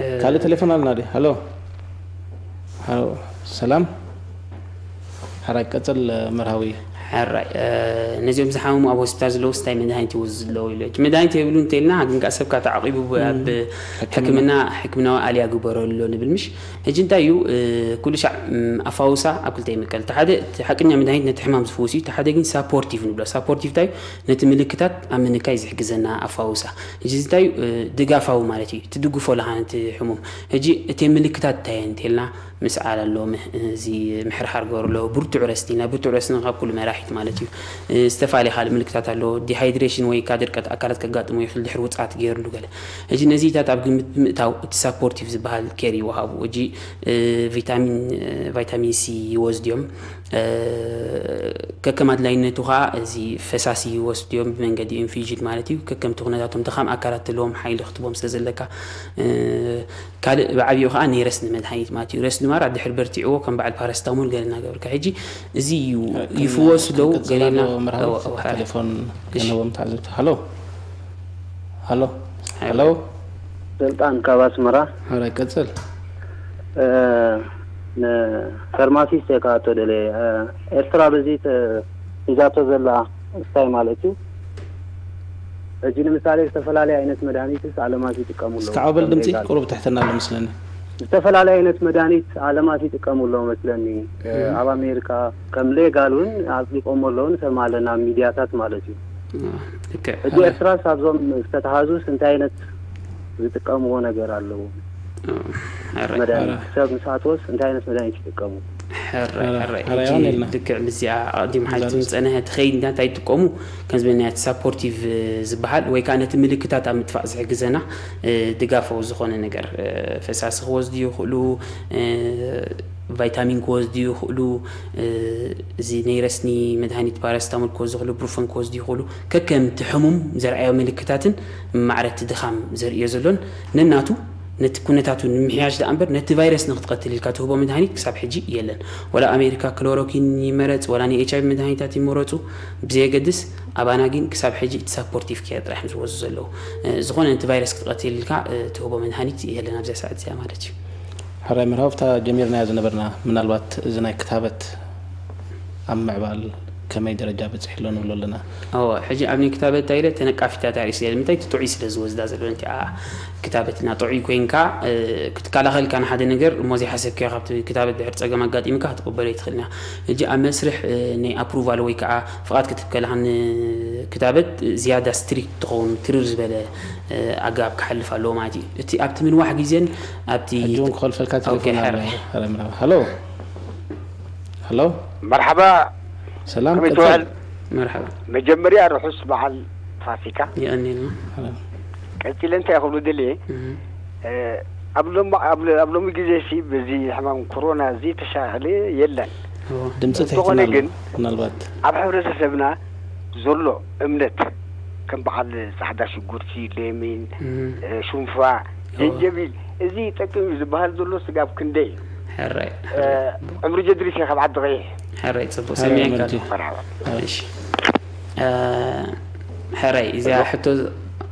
እ፣ ካልእ ቴሌፎን ኣለና ድዩ? ሃሎ። ሃሎ። ሰላም። ሕራይ ቀጽል፣ መርሃዊ። ሕራይ፣ እ፣ ነዚኦም ዝሓመሙ ኣብ ሆስፒታል ዘለዉ እንታይ መድሃኒት ይወስዱ ዘለዉ ኢሉ። መድሃኒት የብሉ እንተኢልና፣ ግን ከኣ ሰብካ ተዓቂቡ ብ-፣ እም። ኣብ ሕክምና። ሕክምና፣ ሕክምናዊ ኣልያ ግበረሉ ንብል ምሽ? ሕጂ እንታይ እዩ፣ እ፣ ኩሉ ሻዕ፣ እም፣ ኣፋውሳ ኣብ ክልተ ይምቀል። እቲ ሓደ፣ እቲ ሓቀኛ መድሃኒት ነቲ ሕማም ዝፍውስ እዩ። እቲ ሓደ ግን ሳፖርቲቭ ንብሎ። ሳፖርቲቭ እንታይ እዩ? ነቲ ምልክታት ኣብ ምንካይ ዝሕግዘና ኣፋውሳ። ሕጂ እዚ እንታይ እዩ? እ፣ ድጋፋዊ ማለት እዩ። ትድግፎ ኣለኻ ነቲ ሕሙም። ሕጂ እቲ ምልክታት እንታይ እየን እንተልና፣ ምስዓል ኣሎ፣ ምህ-፣ እዚ ምሕርሓር ገበሩ ኣሎ፣ ብርቱዕ ረስኒ፣ ናይ ብርቱዕ ረስኒ ካብ ኩሉ መራሒት ማለት እዩ። እ፣ ዝተፈላለየ ካልእ ምልክታት ኣሎ። ዲሃይድሬሽን ወይ ከኣ ድርቀት ኣካላት ከጋጥሞ ይኽእል ድሕሪ ውጽኣት ገይርሉ ገለ። ሕጂ ነዚታት ኣብ ግምት ብምእታው እቲ ሳፖርቲቭ ዝበሃል ኬር ይወሃቡ። ሕጂ፣ እ፣ ቪታሚን፣ እ፣ ቫይታሚን ሲ ይወስዱ እዮም። ከከም ኣድላይነቱ ከዓ እዚ ፈሳሲ ይወስድዮም ብመንገዲ ኢንፊውዥን ማለት እዩ። ከከምቲ ኩነታቶም ድኻም ኣካላት ዘለዎም ሓይሊ ክትቦም ስለ ዘለካ ካልእ ብዓብኡ ከዓ ነይ ረስኒ መድሃኒት ማለት እዩ። ረስኒ ማራ ድሕር በርቲዕዎ ከም በዓል ፓረስታሞል ገለ እናገበርካ ሕጂ እዚ እዩ ይፍወሱ ደው ገሌና ቴሌፎን ከነዎም ተዓዘብቲ። ሃሎ ሃሎ ሃሎ ስልጣን ካብ ኣስመራ። ሐራይ ቀጽል። ንፋርማሲስት እየ ክኣቶ ደለ ኤርትራ በዚ ሒዛቶ ዘላ ስታይ ማለት እዩ። ሕጂ ንምሳሌ ዝተፈላለዩ ዓይነት መድሃኒትስ ኣለማት ይጥቀሙ ኣለዉ። እስካዕ በል ድምፂ ቁሩብ ትሕትና ኣሎ መስለኒ። ዝተፈላለዩ ዓይነት መድሃኒት ኣለማት ይጥቀሙ ኣለዉ መስለኒ። ኣብ ኣሜሪካ ከም ሌጋል እውን ኣፅዲቆሞ ኣለዉ ንሰምዓ ኣለና ኣብ ሚድያታት ማለት እዩ። ሕጂ ኤርትራስ ኣብዞም ዝተተሃዙስ እንታይ ዓይነት ዝጥቀምዎ ነገር ኣለዉ? መድሃኒት ሰብ ምስ ኣትወስ እንታይ ዓይነት መድሃኒት ይጥቀሙ? ሕራይ ሕራይ ሕራይ ሕጂ ኣሁን የልና። ልክዕ ምስዚኣ ኣቐዲሙ ሓሊፉ ዝፀንሐ ትኸይድ እንታይ እንታይ ይጥቀሙ ከምዚ ናይ ሳፖርቲቭ ዝበሃል ወይ ከዓ ነቲ ምልክታት ኣብ ምጥፋእ ዝሕግዘና ድጋፋዊ ዝኾነ ነገር ፈሳሲ ክወስዱ ይኽእሉ፣ ቫይታሚን ክወስዱ ይኽእሉ፣ እዚ ናይ ረስኒ መድሃኒት ፓራስታሞል ክወስዱ ይኽእሉ፣ ብሩፈን ክወስዱ ይኽእሉ። ከከምቲ ሕሙም ዘርኣዮ ምልክታትን ማዕረቲ ድኻም ዘርእዮ ዘሎን ነናቱ ነቲ ኩነታቱ ንምሕያሽ ደኣ እምበር ነቲ ቫይረስ ንክትቐትል ኢልካ ትህቦ መድሃኒት ክሳብ ሕጂ የለን። ወላ ኣሜሪካ ክሎሮኪን ይመረጽ ወላ ናይ ኤች ኣይቪ መድሃኒታት ይመረጹ ብዘየገድስ ኣባና ግን ክሳብ ሕጂ እቲ ሳፖርቲቭ ኬር ጥራሕ እዮም ዝወዙ ዘለዉ። ዝኾነ ነቲ ቫይረስ ክትቐትል ኢልካ ትህቦ መድሃኒት የለን ኣብዚኣ ሰዓት እዚኣ ማለት እዩ። ሕራይ ምርሃው እታ ጀሚርናያ ዝነበርና ምናልባት እዚ ናይ ክታበት ኣብ ምዕባል ከመይ ደረጃ በፂሑ ኣሎ ንብሎ ኣለና። እወ ሕጂ ኣብ ናይ ክታበት እንታይ ኢለ ተነቃፊታት ኣርእስ ኢለ ምንታይ እቲ ጥዑይ ስለ ዝወስዳ ዘሎ እንቲኣ ክታበት እና ጥዑይ ኮይንካ ክትከላኸልካ ንሓደ ነገር እሞ ዘይሓሰብካዮ ካብቲ ክታበት ድሕር ፀገም ኣጋጢምካ ክትቅበሎ ይትኽእል ኢና። ሕጂ ኣብ መስርሕ ናይ ኣፕሩቫል ወይ ከዓ ፍቓድ ክትብ ከለካ ንክታበት ዝያዳ ስትሪክት ትኸውን ትርር ዝበለ ኣገባብ ክሓልፍ ኣለዎ ማለት እዩ። እቲ ኣብቲ ምንዋሕ ግዜን ኣብቲ ሕጂ እውን ክኸልፈልካ ኦኬ፣ ቴሌፎን ኣሎ። ሕራይ። ሕራይ ምርሃው። ሃሎ ሃሎ መርሓባ ሰላም ከመይ ቀጽል። ትውዕል? መርሓባ መጀመርያ ርሑስ በዓል ፋሲካ። የቐኒልና። ቀፂለ እንታይ ክብሉ ደልየ ኣብ ሎሚ ኣብ ሎ- ኣብ ሎሚ ግዜ ሲ በዚ ሕማም ኮሮና ዘይተሻለ የለን። እዎ። ድምፂ እንተኾነ ትሕትና ኣሎ ግን ምናልባት ኣብ ሕብረተሰብና ዘሎ እምነት ከም በዓል ፃዕዳ ሽጉርቲ፣ ሌሚን፣ ሹንፋ፣ ጀንጀቢል እዚ ይጠቅም እዩ ዝበሃል ዘሎ ስጋብ ክንደይ እዩ? ሕራይ ዕምሪ ጀድሪስ እየ ካብ ዓዲ ቀይሕ። ሕራይ ፅቡቅ ሕራይ ሰሚዐካ መርጂ። መርሓባ። እሺ ሕራይ እዚኣ ሕቶ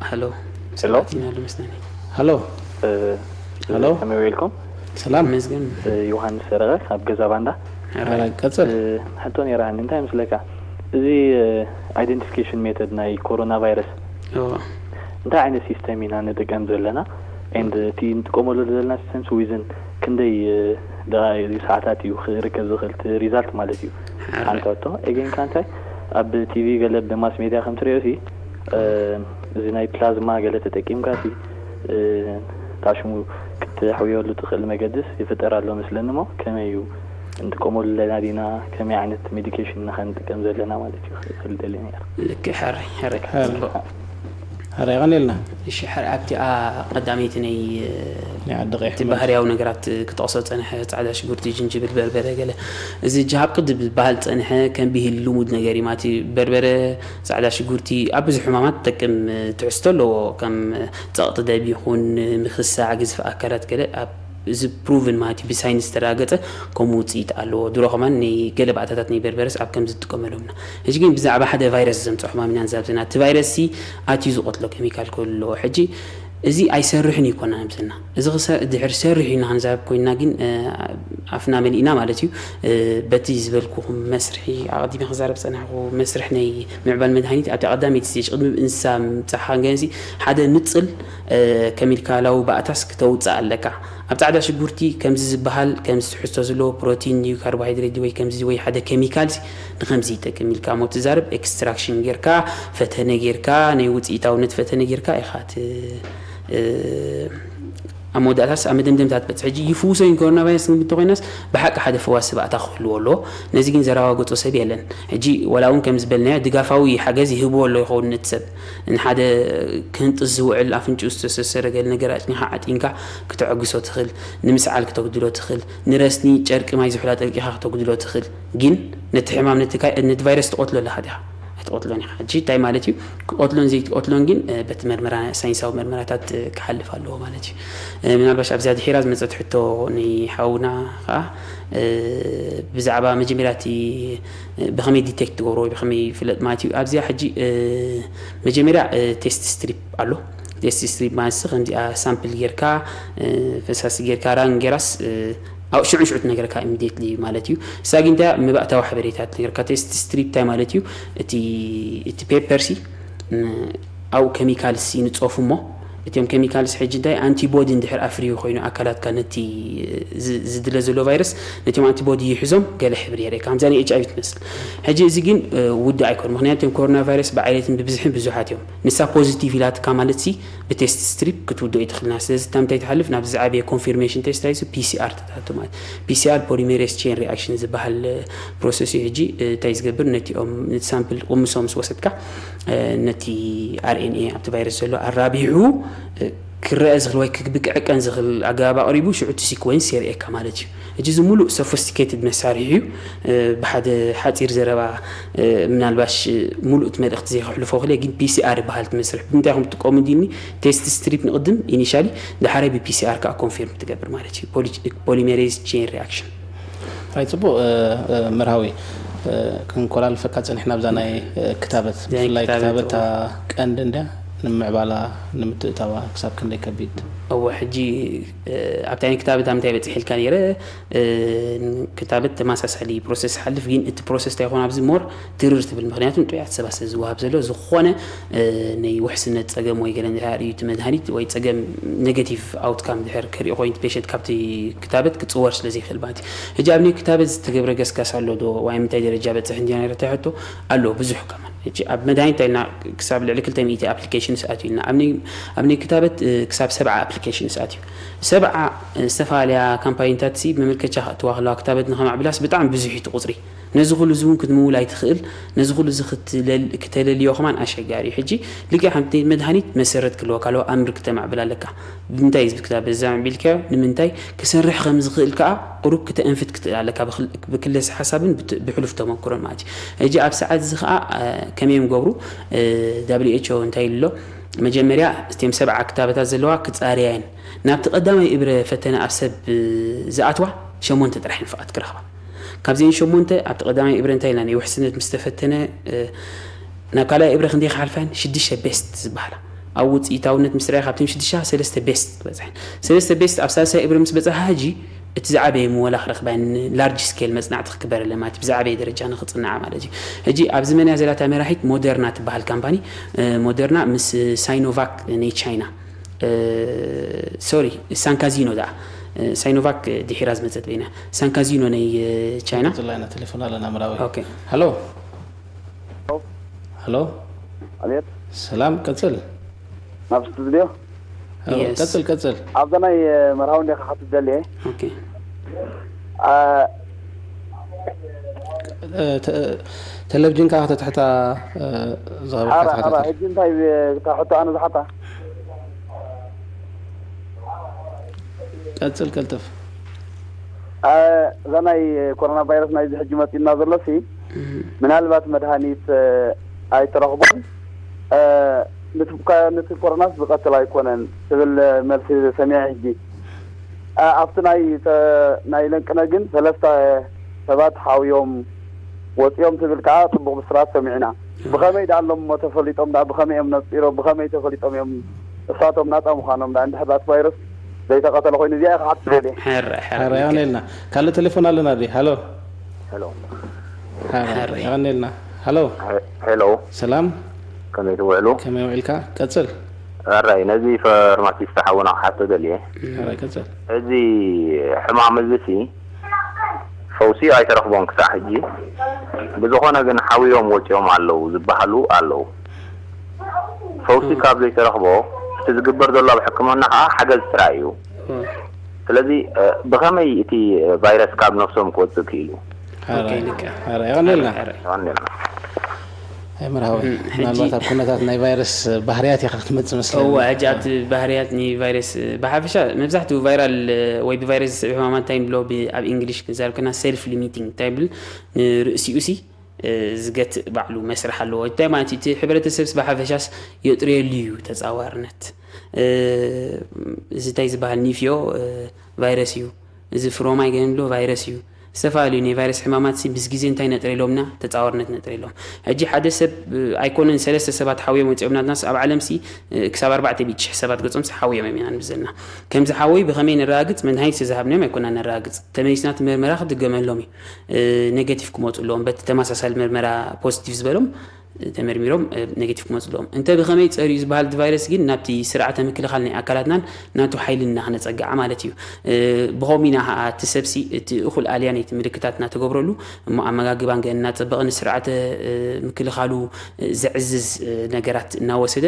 ሀሎ ሄሎ። ሰዓት ኢና ሉ መስለኒ ሃሎ ሃሎ ከመይ ውዒልኩም? ሰላም መስገን ዮሃንስ ሰረቐ ካብ ገዛ ባንዳ። ሕራይ ቀፅል። ሕቶ ነይራኒ እንታይ ምስለካ እዚ ኣይደንቲፊኬሽን ሜተድ ናይ ኮሮና ቫይረስ እንታይ ዓይነት ሲስተም ኢና ንጥቀም ዘለና and እቲ ንጥቀመሉ ዘለና ሲስተም ስዊዝን ክንደይ ደቃ ሰዓታት እዩ ክርከብ ዝኽእል እቲ ሪዛልት ማለት እዩ። ሓንቲ ሕቶ ኤጌን ካንታይ ኣብ ቲቪ ገለ ብማስ ሜድያ ከም ትሪኦ ሲ እዚ ናይ ፕላዝማ ገለ ተጠቂምካ ሲ ታሽሙ ክትሕውየሉ ትኽእል መገድስ ይፍጠር ኣሎ መስለኒ እሞ ከመይ እዩ እንጥቀመሉ ኣለና ዲና ከመይ ዓይነት ሜዲኬሽን ኢና ንጥቀም ዘለና ማለት እዩ ክብል ደልየ ነይረ። ልክዕ ሕራይ ሕራይ ሕራይ። ፅቡቅ ሕራይ ቀኒልና እሺ ሕራይ ኣብቲኣ ቀዳመይቲ ናይ ናይ ዓዲ ቀይሕ እቲ ባህርያዊ ነገራት ክጠቕሶ ፀንሐ ፃዕዳ ሽጉርቲ ጅንጅብል በርበረ ገለ እዚ ጃሃብ ቅዲ ዝበሃል ፀንሐ ከም ብሂል ልሙድ ነገር እዩ ማለት እዩ። በርበረ ፃዕዳ ሽጉርቲ ኣብ ብዙሕ ሕማማት ትጠቅም ትሕዝቶ ኣለዎ ከም ፀቕጢ ደም ይኹን ምክሳዕ ግዝፊ ኣካላት ገለ ኣብ እዚ ፕሩቭን ማለት እዩ ብሳይንስ ዝተረጋገፀ ከምኡ ውፅኢት ኣለዎ። ድሮ ከማን ናይ ገለ ባእታታት ናይ በርበረስ ኣብ ከምዚ ትጥቀመሎም ኢና። ሕጂ ግን ብዛዕባ ሓደ ቫይረስ ዘምፅኦ ሕማም ኢና ንዛብ ዘለና። እቲ ቫይረስ ሲ ኣትዩ ዝቐትሎ ኬሚካል ክህሉ ኣለዎ። ሕጂ እዚ ኣይሰርሕን እዩ ኮና ንብልና። እዚ ክሰ- ድሕሪ ሰርሕ ኢና ክንዛረብ ኮይና ግን ኣፍና መሊእና ማለት እዩ። በቲ ዝበልኩኹም መስርሒ ኣቐዲመ ክዛረብ ፀናሕኩ መስርሕ ናይ ምዕባል መድሃኒት ኣብቲ ቀዳመይቲ ስቴጅ ቅድሚ ብእንስሳ ምብፃሕካ ገንሲ ሓደ ንፅል ከሚካላዊ ባእታስ ክተውፅእ ኣለካ። ኣብ ፃዕዳ ሽጉርቲ ከምዚ ዝበሃል ከምዚ ትሕዝቶ ዘለዎ ፕሮቲን ድዩ ካርቦሃይድሬት ድዩ ወይ ከምዚ ወይ ሓደ ከሚካል ንከምዚ ይጠቅም ኢልካ ሞ ትዛረብ ኤክስትራክሽን ጌርካ ፈተነ ጌርካ ናይ ውፅኢታውነት ፈተነ ጌርካ ኢኻ ት- ኣብ መወዳእታስ ኣብ መደምደምታ ትበጽሕ። ሕጂ ይፍውሶ እዩ ኮሮና ቫይረስ ግን እንተኾይናስ ብሓቂ ሓደ ፈዋሲ ባእታ ክህልዎ ኣለዎ። ነዚ ግን ዘረጋገጾ ሰብ የለን። ሕጂ ዋላ እውን ከም ዝበልናዮ ድጋፋዊ ሓገዝ ይህብዎ ኣሎ ይኸውን ነቲ ሰብ። ንሓደ ክህንጥስ ዝውዕል ኣፍንጭኡ ዝተሰሰረ ገለ ነገር ኣጽኒኻ ዓጢንካ ክተዐግሶ ትኽእል፣ ንምስዓል ክተጉድሎ ትኽእል፣ ንረስኒ ጨርቂ ማይ ዝሑል ኣጠልቂኻ ክተጉድሎ ትኽእል። ግን ነቲ ሕማም ነቲ ካይ- ነቲ ቫይረስ ትቐትሎ ኣለኻ ዲኻ? ኣይትቐትሎን ኢኻ። ሕጂ እንታይ ማለት እዩ? ክቐትሎን ዘይትቐትሎን ግን እ፣ በቲ መርመራ ሳይንሳዊ መርመራታት እ፣ ክሓልፍ ኣለዎ ማለት እዩ። እ፣ ምናልባሽ ኣብዚኣ ድሒራ ዝመጸት ሕቶ ንሓውና ኸዓ እ፣ ብዛዕባ መጀመርያ እቲ እ፣ ብኸመይ ዲቴክት ትገብሮ ወይ ብኸመይ ይፍለጥ ማለት እዩ። ኣብዚኣ ሕጂ እ፣ መጀመርያ እ፣ ቴስት ስትሪፕ ኣሎ። ቴስት ስትሪፕ ማለት ሲ ከምዚኣ ሳምፕል ጌርካ እ፣ ፈሳሲ ጌርካ ራን ጌራስ እ፣ ኣብ ሽዑ ሽዑ ትነገረካ ኢሚዲየትሊ ማለት እዩ። እሳ ግን እንታይ እያ? መባእታዊ ሓበሬታ ትነገረካ። ቴስት ስትሪፕ እንታይ ማለት እዩ? እቲ እቲ ፔፐር ሲ ም፣ ኣብኡ ኬሚካልስ ይንጸፉ እሞ እቲኦም ኬሚካልስ ሕጂ እንታይ ኣንቲቦዲ እንድሕር ኣፍርዩ ኮይኑ ኣካላትካ ነቲ ዝ- ዝድለ ዘሎ ቫይረስ ነቲኦም ኣንቲቦዲ ይሕዞም ገለ ሕብሪ የርእየካ ከምዛ ናይ ኤች ኣይቪ ትመስል። ሕጂ እዚ ግን እ፣ ውድእ ኣይኮን ምክንያቱ እቶም ኮሮና ቫይረስ ብዓይነትን ብብዝሕን ብዙሓት እዮም። ንሳ ፖዚቲቭ ኢላትካ ማለት ሲ ብቴስት ስትሪፕ ክትውድኦ ይትኽልና። ስለዚ እታ እንታይ ትሓልፍ ናብ ዝዓበየ ኮንፊርሜሽን ቴስት ኣይሱ ፒሲኣር ተታቱ ማለት ፒሲኣር ፖሊሜሬስ ቼን ሪኣክሽን ዝበሃል ፕሮሰስ እዩ። ሕጂ እ፣ እንታይ ዝገብር ነቲኦም ሳምፕል ቁምሶ ምስ ወሰድካ እ፣ ነቲ ኣርኤንኤ ኣብቲ ቫይረስ ዘሎ ኣራቢሑ እ፣ ክረአ ዝኽእል ወይ ክብቅዕቀን ዝኽእል ኣገባብ ኣቕሪቡ ሽዑ እቲ ሲኮንስ የርእየካ ማለት እዩ። ሕጂ እዚ ሙሉእ ሶፊስቲኬትድ መሳርሒ እዩ። እ፣ ብሓደ ሓፂር ዘረባ እ፣ ምናልባሽ እ፣ ሙሉእ እቲ መልእኽቲ ዘይክሕልፎ ክእል ግን ፒሲኣር ይበሃል እቲ መስርሕ ብምንታይ ከም ትጥቀሙ እንዲኒ ቴስት ስትሪፕ ንቕድም ኢኒሻሊ ድሓራይ ብፒሲኣር ከዓ ኮንፊርም ትገብር ማለት እዩ። ፖሊሜሬዝ ቼን ሪኣክሽን ኣይ ፅቡቅ እ፣ እ፣ መርሃዊ እ፣ ክንኮላልፈካ ፀኒሕና ኣብዛ ናይ እ፣ ክታበት ናይ ብፍላይ ክታበት፣ ክታበት እታ እዋ። ቀንዲ እንድያ ንምምዕባላ ንምትእታዋ ክሳብ ክንደይ ከቢድ እወ ሕጂ እ፣ ኣብታ ናይ ክታበት ኣብ ምንታይ በፂሐ ኢልካ ነይረ እ፣ ክታበት ተመሳሳሊ ፕሮሰስ ሓልፍ ግን እቲ ፕሮሰስ እንታይ ይኾን ኣብዚ ሞር ትርር ትብል ምክንያቱ ንጥዑያት ሰባት ስለ ዝወሃብ ዘሎ ዝኾነ እ፣ ናይ ውሕስነት ፀገም ወይ ገለ እንድሕር ርእዩ እቲ መድሃኒት ወይ ፀገም ኔጋቲቭ ኣውትካም ድሕር ከሪኦ ኮይኑ ፔሸንት ካብቲ ክታበት ክፅወር ስለ ዘይኽእል ማለት እዩ። ሕጂ ኣብ ናይ ክታበት ዝተገብረ ገስጋስ ኣሎ ዶ ወይ ምንታይ ደረጃ በፅሕ እንዲና ነረታ ሕቶ ኣሎ ብዙሕ ከማን ሕጂ ኣብ መድሃኒት እንታይ ኢልና ክሳብ ልዕሊ ክልተ ሚእቲ ኣፕሊኬሽንስ ኣትዩ ኢልና ኣብ ናይ- ኣብ ናይ ክታበት እ፣ ክሳብ ሰብዓ ኣፕሊኬሽንስ ኣትዩ ሰብዓ እ፣ ዝተፈላለያ ካምፓኒታት ሲ መመልከቻ ክእትዋ ከለዋ ክታበት ንኸማዕብላስ ብጣዕሚ ብዙሕ እዩ እቲ ቁፅሪ ነዚ ኩሉ እዚ እውን ክትምውል ኣይትኽእል ነዚ ኩሉ እዚ ክትለል- ክተለልዮ ከማን ኣሸጋሪ እዩ ሕጂ ልክዕ ከምቲ መድሃኒት መሰረት ክህልወካ ኣለዎ ኣምር ክተማዕብል ኣለካ ብምንታይ እዚ ክታበት እዚ ኣምቢልካዮ ንምንታይ ክሰርሕ ከም ዝኽእል ከዓ ቁሩብ ክተእንፍት ክትእል ኣለካ ብክል- ብክለስ ሓሳብን ብት- ብሕሉፍ ተመክሮን ማለት እዩ ሕጂ ኣብ ሰዓት እዚ ከዓ እ፣ ከመይ እዮም ገብሩ ዳብሊው ኤች ኦ እንታይ ኢሉ ኣሎ መጀመርያ እቲም ሰብዓ ክታበታት ዘለዋ ክፃርያ እየን ናብቲ ቀዳማይ እብረ ፈተነ ኣብ ሰብ እ፣ ዝኣትዋ ሸሞንተ ጥራሕ እየን ፍቓድ ክረኽባ ካብዚአን ሸሞንተ ኣብቲ ቀዳማይ እብረ እንታይ ኢልና ናይ ውሕስነት ምስ ተፈተነ እ፣ ናብ ካልኣይ እብረ ክንደይ ክሓልፋ እየን ሽዱሽተ ቤስት ዝበሃላ ኣብ ውፅኢታውነት ምስ ረኣየ ካብቶም ሽዱሽተ ሰለስተ ቤስት ክበፅሐን ሰለስተ ቤስት ኣብ ሳልሳይ እብረ ምስ በፅሓ ሕጂ እቲ ዝዓበየ ምወላ ክረኽባ እየን ላርጅ ስኬል መፅናዕቲ ክግበረለን ማለት እዩ ብዝዓበየ ደረጃ ንክፅናዓ ማለት እዩ ሕጂ ኣብዚ መን እያ ዘላታ መራሒት ሞደርና ትበሃል ካምፓኒ እ፣ ሞደርና ምስ ሳይኖቫክ ናይ ቻይና እ፣ ሶሪ ሳንካዚኖ ደኣ እ፣ ሳይኖቫክ ድሒራ ዝመፀት በይና ሳንካዚኖ ናይ እ፣ ቻይና ፅላይና ቴሌፎን ኣለና ምራዊ ኦኬ ሃሎ ሃሎ ኣቤት ሰላም ቀፅል ናብ ስቱድዮ ሃሎ፣ Yes. ቀፅል ቀፅል ኣብዛ ናይ መርሃዊ እንዲያ ክሓትት ደልየ ኦኬ ኣ፣ እ፣ ተ- ቴሌቪዥንካ ከተትሕታ እ፣ ዝኸበርካ ሓራ ሓራ ተኸታተል ሕጂ እንታይ እታ ሕቶ ኣነ ዝሓታ ቀፅል ቀልጥፍ ኣ፣ እዛ ናይ ኮሮና ቫይረስ ናይዚ ሕጂ መፂና ዘሎ ሲ ምናልባት መድሃኒት እ፣ ኣይተረኽቦን እ፣ ንቲ- ካ- ነቲ ኮሮናስ ዝቐትል ኣይኮነን ትብል እ፣ መልሲ ሰሚዐ ሕጂ እ፣ ኣብቲ ናይ ተ- ናይ ለንቅነ ግን ሰለስተ ሰባት ሓውዮም ወፂኦም ትብል ከዓ ፅቡቅ ብስራት ሰሚዕና ብኸመይ ዳኣሎም እሞ ተፈሊጦም ዳ ብኸመይ እዮም ነፂሮም ብኸመይ ተፈሊጦም እዮም እሳቶም ናፃ ምዃኖም ዳ እንድሕር ዳቲ ቫይረስ ዘይተቐተለ ኮይኑ እዚኣ ክሓት ደልየ ሕረ ሕረ ሕረ የቐኔልና ካልእ ቴሌፎን ኣለና ዲ ሃሎ ሄሎ ሕረ ሕረ። የቐኔልና ሃሎ ሄሎ ሰላም ከመይ ትውዕሉ ከመይ ውዒልካ ቀፅል ሕራይ ነዚ ፋርማሲስት ሓውና ክሓቶ ደልየ ሕረ ቀፅል እዚ ሕማም እዚ ሲ ፈውሲ ኣይተረኽቦን ክሳዕ ሕጂ ብዝኾነ ግን ሓውዮም ወፂኦም ኣለዉ ዝበሃሉ ኣለዉ ፈውሲ ካብ ዘይተረኽቦ እቲ ዝግበር ዘሎ ኣብ ሕክምና ከዓ ሓገዝ ጥራይ እዩ ስለዚ ብኸመይ እቲ ቫይረስ ካብ ነፍሶም ክወፅእ ክኢሉ? ሓራይ ልክዕ። ሓራይ ይቐንልና። ይቐንልና። ኣይ መርሃዊ፣ ምናልባት ኣብ ኩነታት ናይ ቫይረስ ባህርያት ኢኻ ክትመፅእ መስለኒ። እወ፣ ሕጂ ኣብቲ ባህርያት ናይ ቫይረስ ብሓፈሻ መብዛሕትኡ ቫይራል ወይ ብቫይረስ ዝስዕብ ሕማማት እንታይ ንብሎ፣ ኣብ እንግሊሽ ክንዛረብ ከና ሰልፍ ሊሚቲንግ እንታይ ብል፣ ንርእሲኡ ሲ ዝገትእ ባዕሉ መስርሕ ኣለዎ። እንታይ ማለት እዩ? እቲ ሕብረተሰብስ ብሓፈሻስ የጥርየሉ እዩ ተፃዋርነት። እዚ እንታይ ዝበሃል ኒፍዮ ቫይረስ እዩ። እዚ ፍሮማይ ገንብሎ ቫይረስ እዩ። ዝተፈላለዩ ናይ ቫይረስ ሕማማት ሲ ምስ ግዜ እንታይ ነጥረሎም ኢና? ተፃዋርነት ነጥረሎም። ሕጂ ሓደ ሰብ ኣይኮነን ሰለስተ ሰባት ሓውዮም ወፂኦም ናትናስ ኣብ ዓለም ሲ ክሳብ ኣርባዕተ ሚእቲ ሽሕ ሰባት ገፆም ሲ ሓውዮም እዮም ኢና ንብል ዘለና። ከምዚ ሓወዩ ብኸመይ ነረጋግፅ? መድሃኒት ሲ ዝሃብናዮም ኣይኮና ነረጋግፅ። ተመሊስና እቲ መርመራ ክድገመሎም እዩ። ኔጌቲቭ ክመፁ ኣለዎም። በቲ ተመሳሳሊ መርመራ ፖዚቲቭ ዝበሎም ተመርሚሮም ኔጌቲቭ ክመፁ ኣለዎም። እንተ ብኸመይ ፀርዩ ዝበሃል እቲ ቫይረስ ግን ናብቲ ስርዓተ ምክልኻል ናይ ኣካላትናን ናቱ ሓይልን እናኸነፀግዓ ማለት እዩ። ብኸምኡ ኢና ከዓ እቲ ሰብሲ እቲ እኹል ኣልያ ናይቲ ምልክታት እናተገብረሉ እሞ ኣመጋግባን ገ እናፀበቐ ንስርዓተ ምክልኻሉ ዘዕዝዝ ነገራት እናወሰደ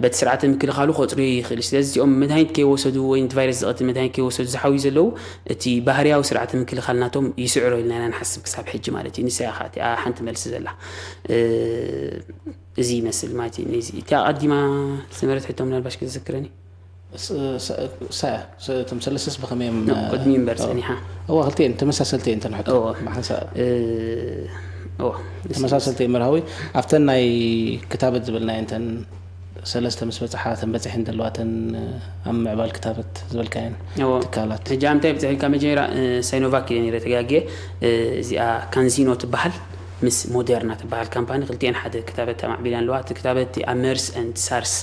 በቲ ስርዓተ ምክልኻሉ ከፅርዮ ይኽእል። ስለዚ እዚኦም መድሃኒት ከይወሰዱ ወይ ነቲ ቫይረስ ዝቐትል መድሃኒት ከይወሰዱ ዝሓውዩ ዘለዉ እቲ ባህርያዊ ስርዓተ ምክልኻል ናቶም ይስዕሮ ኢልና ኢና ንሓስብ ክሳብ ሕጂ ማለት እዩ። ንሳ እያ ከዓ እቲኣ ሓንቲ መልሲ ዘላ። እዚ ይመስል ማለት እዩ። ነዚ እቲ ኣቐዲማ ዝነበረት ሕቶ ምናልባሽ ክትዝክረኒ? እቶም ሰለስተስ ብኸመይ እዮም? ቅድሚ እምበር ፀኒሓ። እዋ ክልቲኤን ተመሳሰልቲ እየን እተን ሕቶ። እዋ። ብሓንሳእ እዋ። ተመሳሰልቲ እየን መርሃዊ። ኣብተን ናይ ክታበት ዝበልናየን እተን ሰለስተ ምስ በፅሓ እተን በፂሐን ዘለዋ እተን ኣብ ምዕባል ክታበት ዝበልካየን እዎ። ትካላት። ሕጂ ኣብ እንታይ ብፅሕ ኢልካ መጀመርያ ሳይኖቫክ ኢለ ነይረ ተጋግየ። እዚኣ ካንዚኖ ትበሃል ምስ ሞደርና ትበሃል ካምፓኒ ክልቲኤን ሓደ ክታበት ተማዕቢለን ኣለዋ። እቲ ክታበት ኣብ መርስ ኤንድ ሳርስ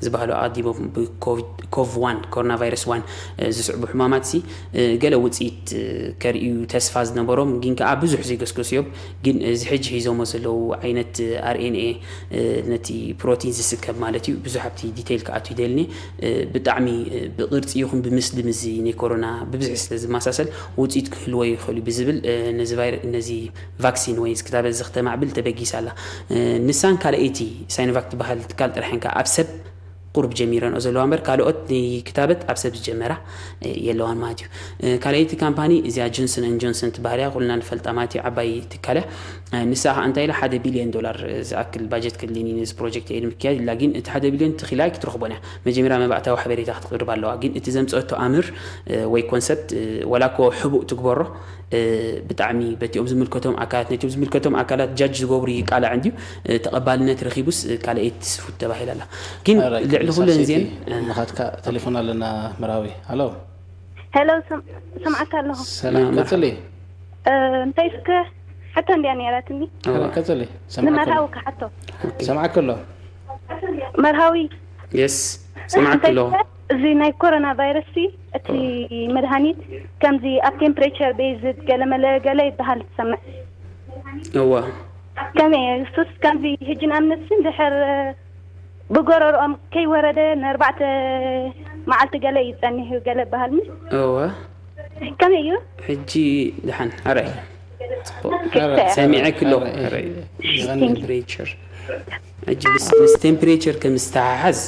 ዝበሃሉ ኣቐዲሞም ብኮቭ ዋን ኮሮና ቫይረስ ዋን ዝስዕቡ ሕማማት ሲ ገለ ውፅኢት ከርእዩ ተስፋ ዝነበሮም ግን ከዓ ብዙሕ ዘይገስገሱ እዮም። ግን እዚ ሕጂ ሒዞሞ ዘለዉ ዓይነት ኣርኤንኤ ነቲ ፕሮቲን ዝስከብ ማለት እዩ። ብዙሕ ኣብቲ ዲቴይል ክኣቱ ይደልኒ። ብጣዕሚ ብቅርፂ ይኹን ብምስሊ ምዚ ናይ ኮሮና ብብዝሒ ስለ ዝመሳሰል ውፅኢት ክህልዎ ይኽእሉ ብዝብል ነዚ ቫክሲን ወይ ክታበት እዚ ክተማዕብል ተበጊሳ ኣላ። ንሳን ካልኣይቲ ሳይኖቫክ ትበሃል ትካል ጥራሕ እየን ኣብ ሰብ ቁሩብ ጀሚረንኦ ዘለዋ እምበር ካልኦት ክታበት ኣብ ሰብ ዝጀመራ የለዋን ማለት እዩ። ካልኣይቲ ካምፓኒ እዚኣ ጆንሰን ን ጆንሰን ትበሃል እያ፣ ኩልና ንፈልጣ ማለት እዩ፣ ዓባይ ትካል እያ። ንሳ ከዓ እንታይ ኢላ ሓደ ቢልዮን ዶላር ዝኣክል ባጀት ክልኒ ነዚ ፕሮጀክት እየ ንምክያድ ኢላ፣ ግን እቲ ሓደ ቢልዮን ትኺላ ኣይክትረኽቦን እያ። መጀመርያ መባእታዊ ሓበሬታ ክትቅርብ ኣለዋ፣ ግን እቲ ዘምፀቶ ኣምር ወይ ኮንሰፕት ዋላ እኮ ሕቡእ ትግበሮ ብጣዕሚ በቲኦም ዝምልከቶም ኣካላት ነቲኦም ዝምልከቶም ኣካላት ጃጅ ዝገብሩ ይቃላዕ እንድዩ። ተቐባልነት ረኺቡስ ካልኣይቲ ትስፉት ተባሂላ ኣላ። ግን ልዕሊ ኩለን እዚአን ምኻትካ ቴሌፎን ኣለና መርሃዊ። ሃሎ ሄሎ፣ ሰምዓካ ኣለኹ። ሰላም፣ ቀፅሊ። እንታይ እስከ ሕቶ እንድያ ነይራትኒ። ቀፅሊ። ንመርሃዊ ክሓቶ። ሰምዓካ ኣሎ። መርሃዊ የስ ሰምዓካ ኣለኹ። እዚ ናይ ኮሮና ቫይረስ ሲ እቲ መድሃኒት ከምዚ ኣብ ቴምፕሬቸር ቤዝድ ገለመለ ገለ ይበሃል ትሰምዕ። እዋ ከመይ እሱስ ከምዚ ሕጂ ንኣብነት ሲ እንድሕር ብጎረርኦም ከይወረደ ንኣርባዕተ መዓልቲ ገለ እዩ ጸኒሑ ገለ በሃልኒ። እዋ ከመይ እዩ? ሕጂ ድሓን ኣራይ ክልተ ሰሚዐ ክሎ ኣራይ። ቴምፕሬቸር ሕጂ ምስ ምስ ቴምፕሬቸር ከም ዝተሓሓዝ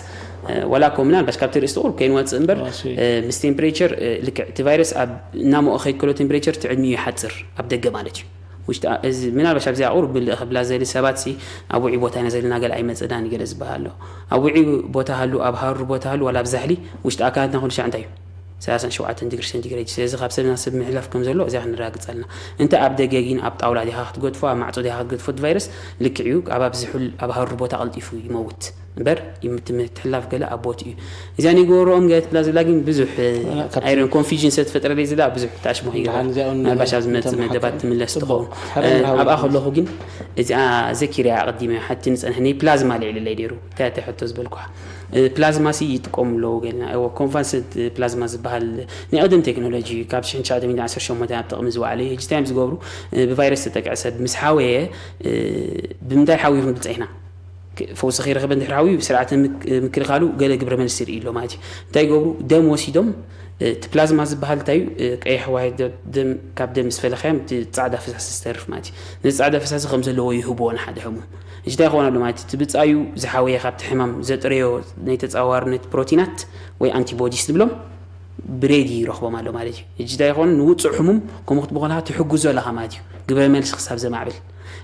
ዋላ እኮ ምናልባሽ ካብቲ ርእሲ ቁሩብ ከይንወፅእ እምበር ዋሲ። ምስ ቴምፕሬቸር ልክዕ እቲ ቫይረስ ኣብ እናሞቐ ከይድ ከሎ ቴምፕሬቸር እቲ ዕድሚኡ ይሓፅር ኣብ ደገ ማለት እዩ። ውሽጢ እዚ ምናልባሽ ኣብዚኣ ቁሩብ ምልእ ክብላ ዘሊ ሰባት ሲ ኣብ ውዒ ቦታ ኢና ዘለና ገለ ኣይመፀናን ገለ ዝበሃል ኣሎ። ኣብ ውዒ ቦታ ሃሉ ኣብ ሃሩ ቦታ ሃሉ ዋላ ኣብ ዛሕሊ ውሽጢ ኣካላትና ኩሉ ሻዕ እንታይ እዩ ሰላሳን ሸውዓተን ዲግሪ ሴንቲግሬድ። ስለዚ ካብ ሰብ ናብ ሰብ ምሕላፍ ከም ዘሎ እዚኣ ክንረጋግፅ ኣለና። እንተ ኣብ ደገ ግን ኣብ ጣውላ ዲኻ ክትገድፎ ኣብ ማዕፆ ዲኻ ክትገድፎ እቲ ቫይረስ ልክዕ እዩ። ኣብ ኣብዝሑል ኣብ ሃሩ ቦታ ቀልጢፉ ይመውት እምበር ይምት- ምትሕላፍ ገለ ኣብ ቦት እዩ። እዚኣ ንጎረኦም ገለ ትብላ ዝብላ ግን ብዙሕ ካብቲ- ኣይረን ኮንፊዥን ስለ ትፈጥረለይ ዝላ ብዙሕ ተኣሽሞ ይገባ ደሓን እዚኣ እውን ምናልባሽ ኣብ ዝመፅእ ተመሓ- መደባት ትምለስ ፅቡቅ። ትኸውን። ሓረን ኣብኣ ሓወይ። ከለኹ ግን እዚኣ ዘኪርያ ኣቐዲመ ሓቲ ንፀንሐ ናይ ፕላዝማ ልዕልለይ ነይሩ እንታይ ተሕቶ ዝበልኩ ፕላዝማ ሲ ይጥቀሙ ኣለዉ ገልና እዎ ኮንቫልሰንት ፕላዝማ ዝበሃል ናይ ቀደም ቴክኖሎጂ እዩ ካብ ሽሕን ትሽዓተ ሚእትን ዓሰርተ ሸሞንተን ኣብ ጥቕሚ ዝወዓለ እዩ። ሕጂ እንታይ እዮም ዝገብሩ ብቫይረስ ተጠቅዐ ሰብ ምስ ሓወየ ብምንታይ ሓዊኹም ትፀይሕና ፈውሲ ከይረኸበ እንድሕር ሓውዩ ስርዓተ ምክ- ምክልኻሉ ገለ ግብረ መልሲ ይርኢ ኣሎ ማለት እዩ። እንታይ ይገብሩ? ደም ወሲዶም እቲ ፕላዝማ ዝበሃል እንታይ እዩ? ቀይሕ ዋይ ደም ካብ ደም ምስ ፈለኻዮም እቲ ፃዕዳ ፈሳሲ ዝተርፍ ማለት እዩ። ነዚ ፃዕዳ ፈሳሲ ከም ዘለዎ ይህብዎ ንሓደ ሕሙም። እዚ እንታይ ይኸውን ኣሎ ማለት እዩ? እቲ ብፃዩ ዝሓወየ ካብቲ ሕማም ዘጥረዮ ናይ ተፃዋርነት ፕሮቲናት ወይ ኣንቲቦዲስ ንብሎም ብሬዲ ይረኽቦም ኣሎ ማለት እዩ። እዚ እንታይ ይኸውን? ንውፁዕ ሕሙም ከምኡ ክትብኸልካ ትሕግዞ ኣለኻ ማለት እዩ። ግብረ መልሲ ክሳብ ዘማዕብል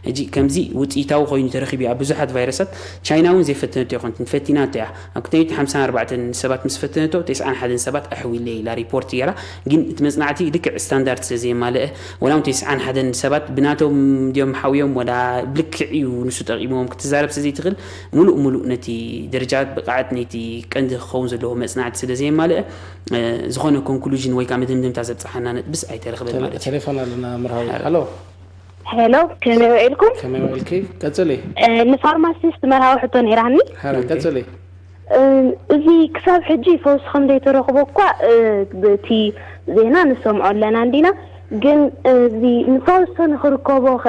ሕጂ ከምዚ ውፅኢታዊ ኮይኑ ተረኺቡ ኣብ ብዙሓት ቫይረሳት። ቻይና እውን ዘይፈተነቶ ይኮንትን ፈቲናቶ እያ። ኣብ ክልተ ሚእቲ ሓምሳን ኣርባዕተን ሰባት ምስ ፈተነቶ ተስዓን ሓደን ሰባት ኣሕዊለ ኢላ ሪፖርት ገይራ። ግን እቲ መፅናዕቲ ልክዕ ስታንዳርድ ስለ ዘየማልአ ወላ እውን ተስዓን ሓደን ሰባት ብናቶም ድዮም ሓውዮም ወላ ብልክዕ እዩ ንሱ ጠቂምዎም ክትዛረብ ስለ ዘይትኽእል ሙሉእ ሙሉእ ነቲ ደረጃ ብቕዓት ነቲ ቀንዲ ክኸውን ዘለዎ መፅናዕቲ ስለ ዘየማልአ ዝኾነ ኮንክሉዥን ወይ ከዓ መደምደምታ ዘብፅሓና ነጥብስ ኣይተረኽበን ማለት እዩ። ቴሌፎን ኣለና። መርሃዊ። ሃሎ። ሄሎ፣ ከመይ ውዒልኩም? ከመይ ውዒልኪ? ቀፅሊ። ንፋርማሲስት መርሃዊ ሕቶ ነይራኒ። ሓረ ቀፅሊ። እዚ ክሳብ ሕጂ ፈውሲ ከም ዘይተረኽቦ እኳ ብቲ ዜና ንሰምዖ ኣለና እንዲና። ግን እዚ ንፈውሲ ንክርከቦ ከ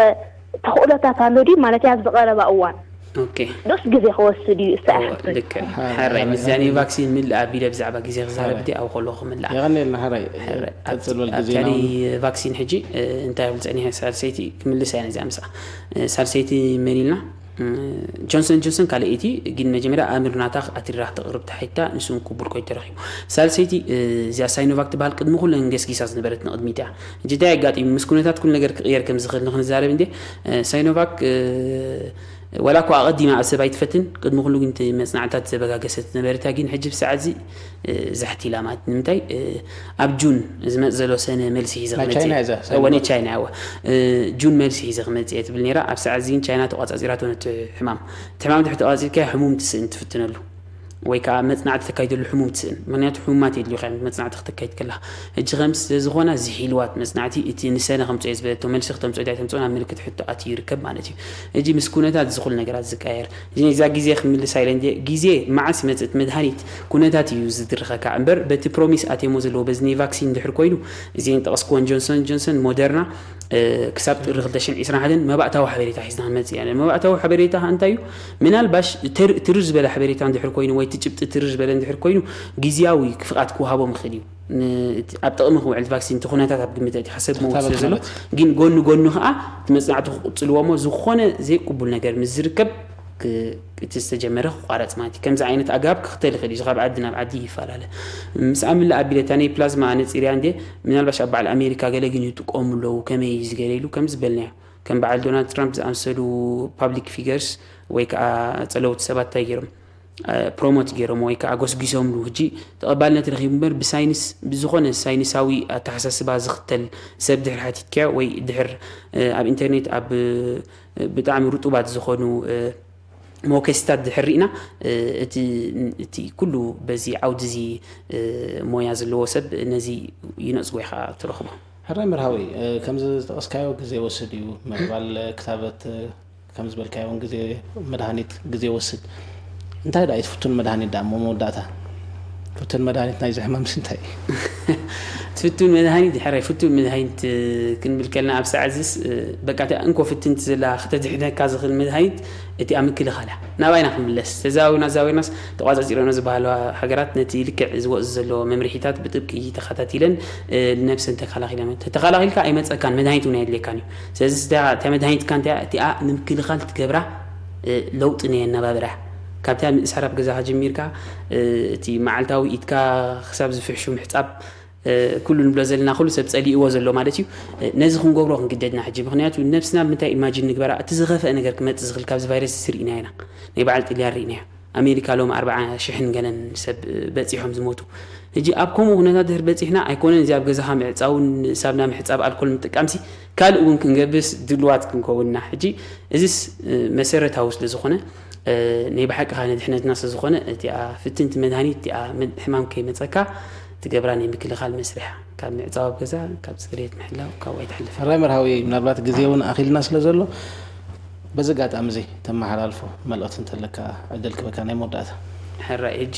ተኽእሎታት ኣሎ ድዩ? ማለት ኣብ ዝቐረባ እዋን ኦኬ ዶስ ግዜ ክወስድ እዩ? እሳ ልክዕ። ሓራይ ምዛኔ ቫክሲን ምልእ ኣቢለ ብዛዕባ ግዜ ክዛረብ ድየ ኣብ ከለኹ ክምላእ የቐኒልና ሓራይ። ቀፅል በል ጊዜና ኣብታኒ እውን። ቫክሲን ሕጂ እንታይ ክብል ፀኒሐ ሳልሰይቲ ክምልስ እያ ነዚኣ ምስኣ ሳልሰይቲ መን ኢልና ጆንሰን ጆንሰን ካልእ እቲ ግን መጀመርያ ኣምር ናታ ኣትሪራ ክተቕርብ ተሓይታ ንሱ እውን ቅቡል ኮይኑ ተረኺቡ። ሳልሰይቲ እዚኣ ሳይኖቫክ ትበሃል ቅድሚ ኩለን ገስጊሳ ዝነበረት ንቕድሚት እያ። ሕጂ እንታይ ኣጋጢሙ ምስ ኩነታት ኩሉ ነገር ክቕየር ከም ዝኽእል ንክንዛረብ እንዴ ሳይኖቫክ ዋላ እኳ ኣቐዲማ ኣብ ሰብ ኣይትፈትን ቅድሚ ኩሉ ግን እቲ መፅናዕታት ዘበጋገሰት ዝነበረት እያ። ግን ሕጂ ብሰዓት እዚ ዛሕቲ ኢላ ማለት ንምንታይ ኣብ ጁን ዝመፅ ዘሎ ሰነ መልሲ ሒዘ ናይ ክመፅእ ቻይና እየ። እዛ እወ ናይ ሰነ ቻይና እወ እ፣ ጁን መልሲ ሒዘ ክመፅእ እየ ትብል ነይራ። ኣብ ሰዓት እዚ ግን ቻይና ተቋፃፂራቶ ነቲ ሕማም እቲ ሕማም ድሕሪ ተቋፂርካዮ ሕሙም ትስእን ትፍትነሉ ወይ ከዓ መፅናዕቲ ተካይደሉ ሕሙም ትስእን ምክንያቱ ሕሙማት የድልዩካ እዮም መፅናዕቲ ክተካይድ ከላ ሕጂ ከም ስለዝኾነ ዝሒልዋት መፅናዕቲ እቲ ንሰነ ከምፅኦ ዝበለቶ መልሲ ክተምፅኦ ዳይ ተምፅኦ ናብ ምልክት ሕቶ ኣትዩ ይርከብ ማለት እዩ። ሕጂ ምስ ኩነታት ዝኹል ነገራት ዝቀየር እዚ ነዛ ግዜ ክምልሳ ኢለ እንደ ግዜ መዓስ ይመፅእ እቲ መድሃኒት ኩነታት እዩ ዝድርኸካ እምበር በቲ ፕሮሚስ ኣትየሞ ዘለዎ በዚ ናይ ቫክሲን ድሕር ኮይኑ እዚን ጠቐስኩወን ጆንሰን ጆንሰን ሞደርና ክሳብ ጥሪ ክልተ ሽሕን ዕስራን ሓደን መባእታዊ ሓበሬታ ሒዝና ክንመፅእ ኢና። መባእታዊ ሓበሬታ ከዓ እንታይ እዩ? ምናልባሽ ትርር ዝበለ ሓበሬታ እንድሕር ኮይኑ ወይ እቲ ጭብጢ ትርር ዝበለ እንድሕር ኮይኑ ግዝያዊ ፍቓድ ክወሃቦም ይኽእል እዩ። ኣብ ጥቕሚ ክውዕል ቫክሲን እቲ ኩነታት ኣብ ግምት ኣእቲኻ ሰብ መውት ስለ ዘሎ ግን ጎኒ ጎኒ ከዓ እቲ መፅናዕቲ ክቕፅልዎ እሞ ዝኾነ ዘይቅቡል ነገር ምስ ዝርከብ እቲ ዝተጀመረ ክቋረፅ ማለት እዩ። ከምዚ ዓይነት ኣገባብ ክኽተል ይኽእል እዩ። ካብ ዓዲ ናብ ዓዲ ይፈላለ። ምስ ኣምላ ኣቢለ እታ ናይ ፕላዝማ ነፂርያ እንዴ ምናልባሽ ኣብ በዓል ኣሜሪካ ገለ ግን ይጥቀሙ ኣለዉ ከመይ እዩ ዝገለ ኢሉ ከም ዝበልናዮ ከም በዓል ዶናልድ ትራምፕ ዝኣመሰሉ ፓብሊክ ፊገርስ ወይ ከዓ ፀለውቲ ሰባት እንታይ ገይሮም ፕሮሞት ገይሮም ወይ ከዓ ጎስጒሶምሉ ሕጂ ተቐባልነት ረኺቡ እምበር ብሳይንስ ብዝኾነ ሳይንሳዊ ኣተሓሳስባ ዝኽተል ሰብ ድሕር ሓቲትካዮ ወይ ድሕር ኣብ ኢንተርኔት ኣብ ብጣዕሚ ርጡባት ዝኾኑ መወከሲታት ድሕር ርኢና እቲ ኩሉ በዚ ዓውዲ እዚ ሞያ ዘለዎ ሰብ ነዚ ይነፅጎ ኢኻ ትረኽቦ። ሕራይ መርሃዊ ከምዚ ዝጠቐስካዮ ግዜ ይወስድ እዩ ምቕባል ክታበት ከም ዝበልካዮ እውን ግዜ መድሃኒት ግዜ ይወስድ። እንታይ ደኣ እዩ ፍቱን መድሃኒት ደኣ እሞ መወዳእታ ፍቱን መድሃኒት ናይዚ ሕማምሲ እንታይ እዩ? ፍቱን መድሃኒት ሕራይ ፍቱን መድሃኒት ክንብል ከለና ኣብ ሰዓት እዚስ በቃ እቲኣ እንኮ ፍትንቲ ዘላ ክተድሕነካ ዝኽእል መድሃኒት እቲኣ ምክልኻል እያ። ናባይና ክንምለስ ተዛዊርና ተዛዊርናስ ተቋፃፂረኖ ዝበሃለዋ ሃገራት ነቲ ልክዕ ዝወፅ ዘሎ መምርሒታት ብጥብቂ ተኸታቲለን ንነብሰን ተከላኺለን ተተኸላኺልካ ኣይመፀካን መድሃኒት እውን ኣየድልየካን እዩ። ስለዚ እታ መድሃኒትካ እንታይ እቲኣ ንምክልኻል ትገብራ ለውጢ ናይ ኣነባብራ እያ። ካብታ ምእሳር ኣብ ገዛኻ ጀሚርካ እቲ መዓልታዊ ኢድካ ክሳብ ዝፍሕሹ ምሕፃብ ኩሉ ንብሎ ዘለና ኩሉ ሰብ ፀሊእዎ ዘሎ ማለት እዩ። ነዚ ክንገብሮ ክንግደድና ሕጂ ምክንያቱ ነብስና ብምንታይ ኢማጂን ንግበራ እቲ ዝኸፍአ ነገር ክመፅእ ዝኽእል ካብዚ ቫይረስ እዚ ርኢና ኢና። ናይ በዓል ጥልያን ርኢናዮ። ኣሜሪካ ሎም ኣርብዓ ሽሕን ገለን ሰብ በፂሖም ዝሞቱ ሕጂ ኣብ ከምኡ ኩነታት ድሕር በፂሕና ኣይኮነን እዚ ኣብ ገዛኻ ምዕፃውን ሳብና ምሕፃብ ኣልኮል ምጥቃምሲ ካልእ እውን ክንገብስ ድልዋት ክንከውንና ሕጂ እዚስ መሰረታዊ ስለ ዝኾነ ናይ ብሓቂ ከዓ ንድሕነትና ስለ ዝኾነ እቲኣ ፍትንቲ መድሃኒት እቲኣ ሕማም ከይመፀካ ትገብራ ናይ ምክልኻል መስርሕ ካብ ምዕፃው ኣብ ገዛ ካብ ፅሬት ምሕላው ካብኡ ኣይትሓልፍ። ሕራይ መርሃዊ ምናልባት ግዜ እውን ኣኺልና ስለ ዘሎ በዚ ኣጋጣሚ እዚ ተመሓላልፎ መልእኽቲ እንተለካ ዕድል ክበካ ናይ መወዳእታ። ሕራይ ሕጂ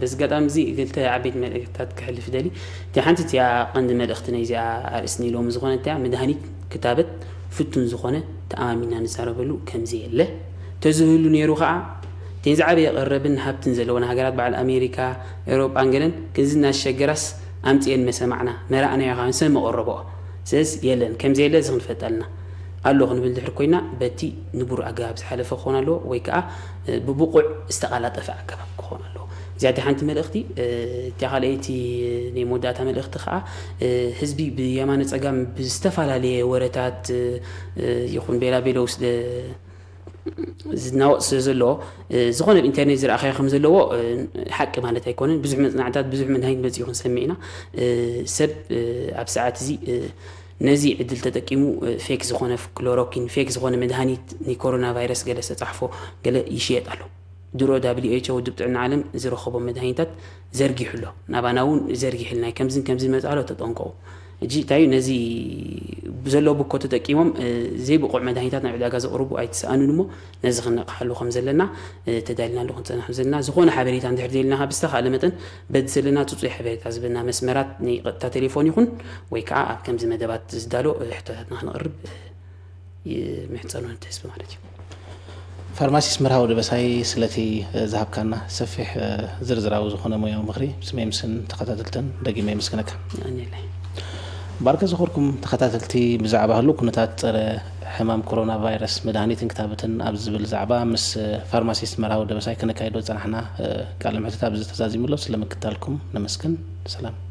በዚ ኣጋጣሚ እዚ ክልተ ዓበይቲ መልእኽትታት ክሕልፍ ደሊ እቲ ሓንቲ እቲኣ ቀንዲ መልእኽቲ ናይ እዚኣ ኣርእስቲ ናይ ሎሚ ዝኾነ እቲኣ መድሃኒት ክታበት ፍቱን ዝኾነ ተኣማሚና ንዛረበሉ ከምዚ የለ ተዝህሉ ነይሩ ከዓ እተን ዝዓበየ ቀረብን ሃብትን ዘለወን ሃገራት በዓል ኣሜሪካ፣ ኤውሮጳን ገለን ክንዚ እናሸገራስ ኣምፅኤን መሰማዕና መራእናዮ ካብ ሰብ መቐረበኦ። ስለዚ የለን ከምዘየለ እዚ ክንፈልጥ ኣለና። ኣሎ ክንብል ድሕር ኮይና በቲ ንቡር ኣገባብ ዝሓለፈ ክኾን ኣለዎ ወይ ከዓ ብብቑዕ ዝተቓላጠፈ ኣገባብ ክኾን ኣለዎ። እዚኣ ሓንቲ መልእኽቲ። እቲያ ካልኣይቲ ናይ መወዳእታ መልእኽቲ ከዓ ህዝቢ ብየማነ ፀጋም ብዝተፈላለየ ወረታት ይኹን ቤላ ቤሎ ውስጥ ዝናወቕ ስለ ዘሎ ዝኾነ ኣብ ኢንተርኔት ዝረኣኻዮ ከም ዘለዎ ሓቂ ማለት ኣይኮነን። ብዙሕ መፅናዕታት ብዙሕ መድሃኒት መፅኡ ክንሰምዕ ኢና። ሰብ ኣብ ሰዓት እዚ ነዚ ዕድል ተጠቂሙ ፌክ ዝኾነ ክሎሮኪን ፌክ ዝኾነ መድሃኒት ንኮሮና ቫይረስ ገለ ዝተፃሕፎ ገለ ይሽየጥ ኣሎ። ድሮ ዳብሊው ኤች ኦ ውድብ ጥዕና ዓለም ዝረኸቦ መድሃኒታት ዘርጊሑ ኣሎ። ናባና እውን ዘርጊሕልና ከምዝን ከምዝን መፅእ ኣሎ ተጠንቀቑ። ሕጂ እንታይ እዩ ነዚ ዘሎ ብኮ ተጠቂሞም ዘይብቑዕ መድሃኒታት ናብ ዕዳጋ ዘቕርቡ ኣይተሰኣኑን እሞ ነዚ ክንነቕሓሉ ከም ዘለና ተዳሊናሉ ክንፀናሕ ዘለና ዝኾነ ሓበሬታ እንድሕር ደልና ካብ ዝተኻእለ መጠን በዚ ዘለና ፅፁይ ሓበሬታ ዝብልና መስመራት ናይ ቀጥታ ቴሌፎን ይኹን ወይ ከዓ ኣብ ከምዚ መደባት ዝዳሎ ሕቶታትና ክንቕርብ ምሕፀኑ ንተስብ ማለት እዩ። ፋርማሲስት መርሃዊ ደበሳይ ስለቲ ዝሃብካና ሰፊሕ ዝርዝራዊ ዝኾነ ሙያዊ ምኽሪ ስመይ ምስን ተኸታተልትን ደጊመ የመስግነካ። ባርከ ዝኾርኩም ተኸታተልቲ ብዛዕባ ህሉ ኩነታት ፀረ ሕማም ኮሮና ቫይረስ መድሃኒትን ክታብትን ኣብ ዝብል ዛዕባ ምስ ፋርማሲስት መርሃዊ ደበሳይ ክነካይዶ ዝፀናሕና ቃለ ምሕትት ኣብዚ ተዛዚሙ ኣሎ። ስለምክታልኩም ነመስግን። ሰላም።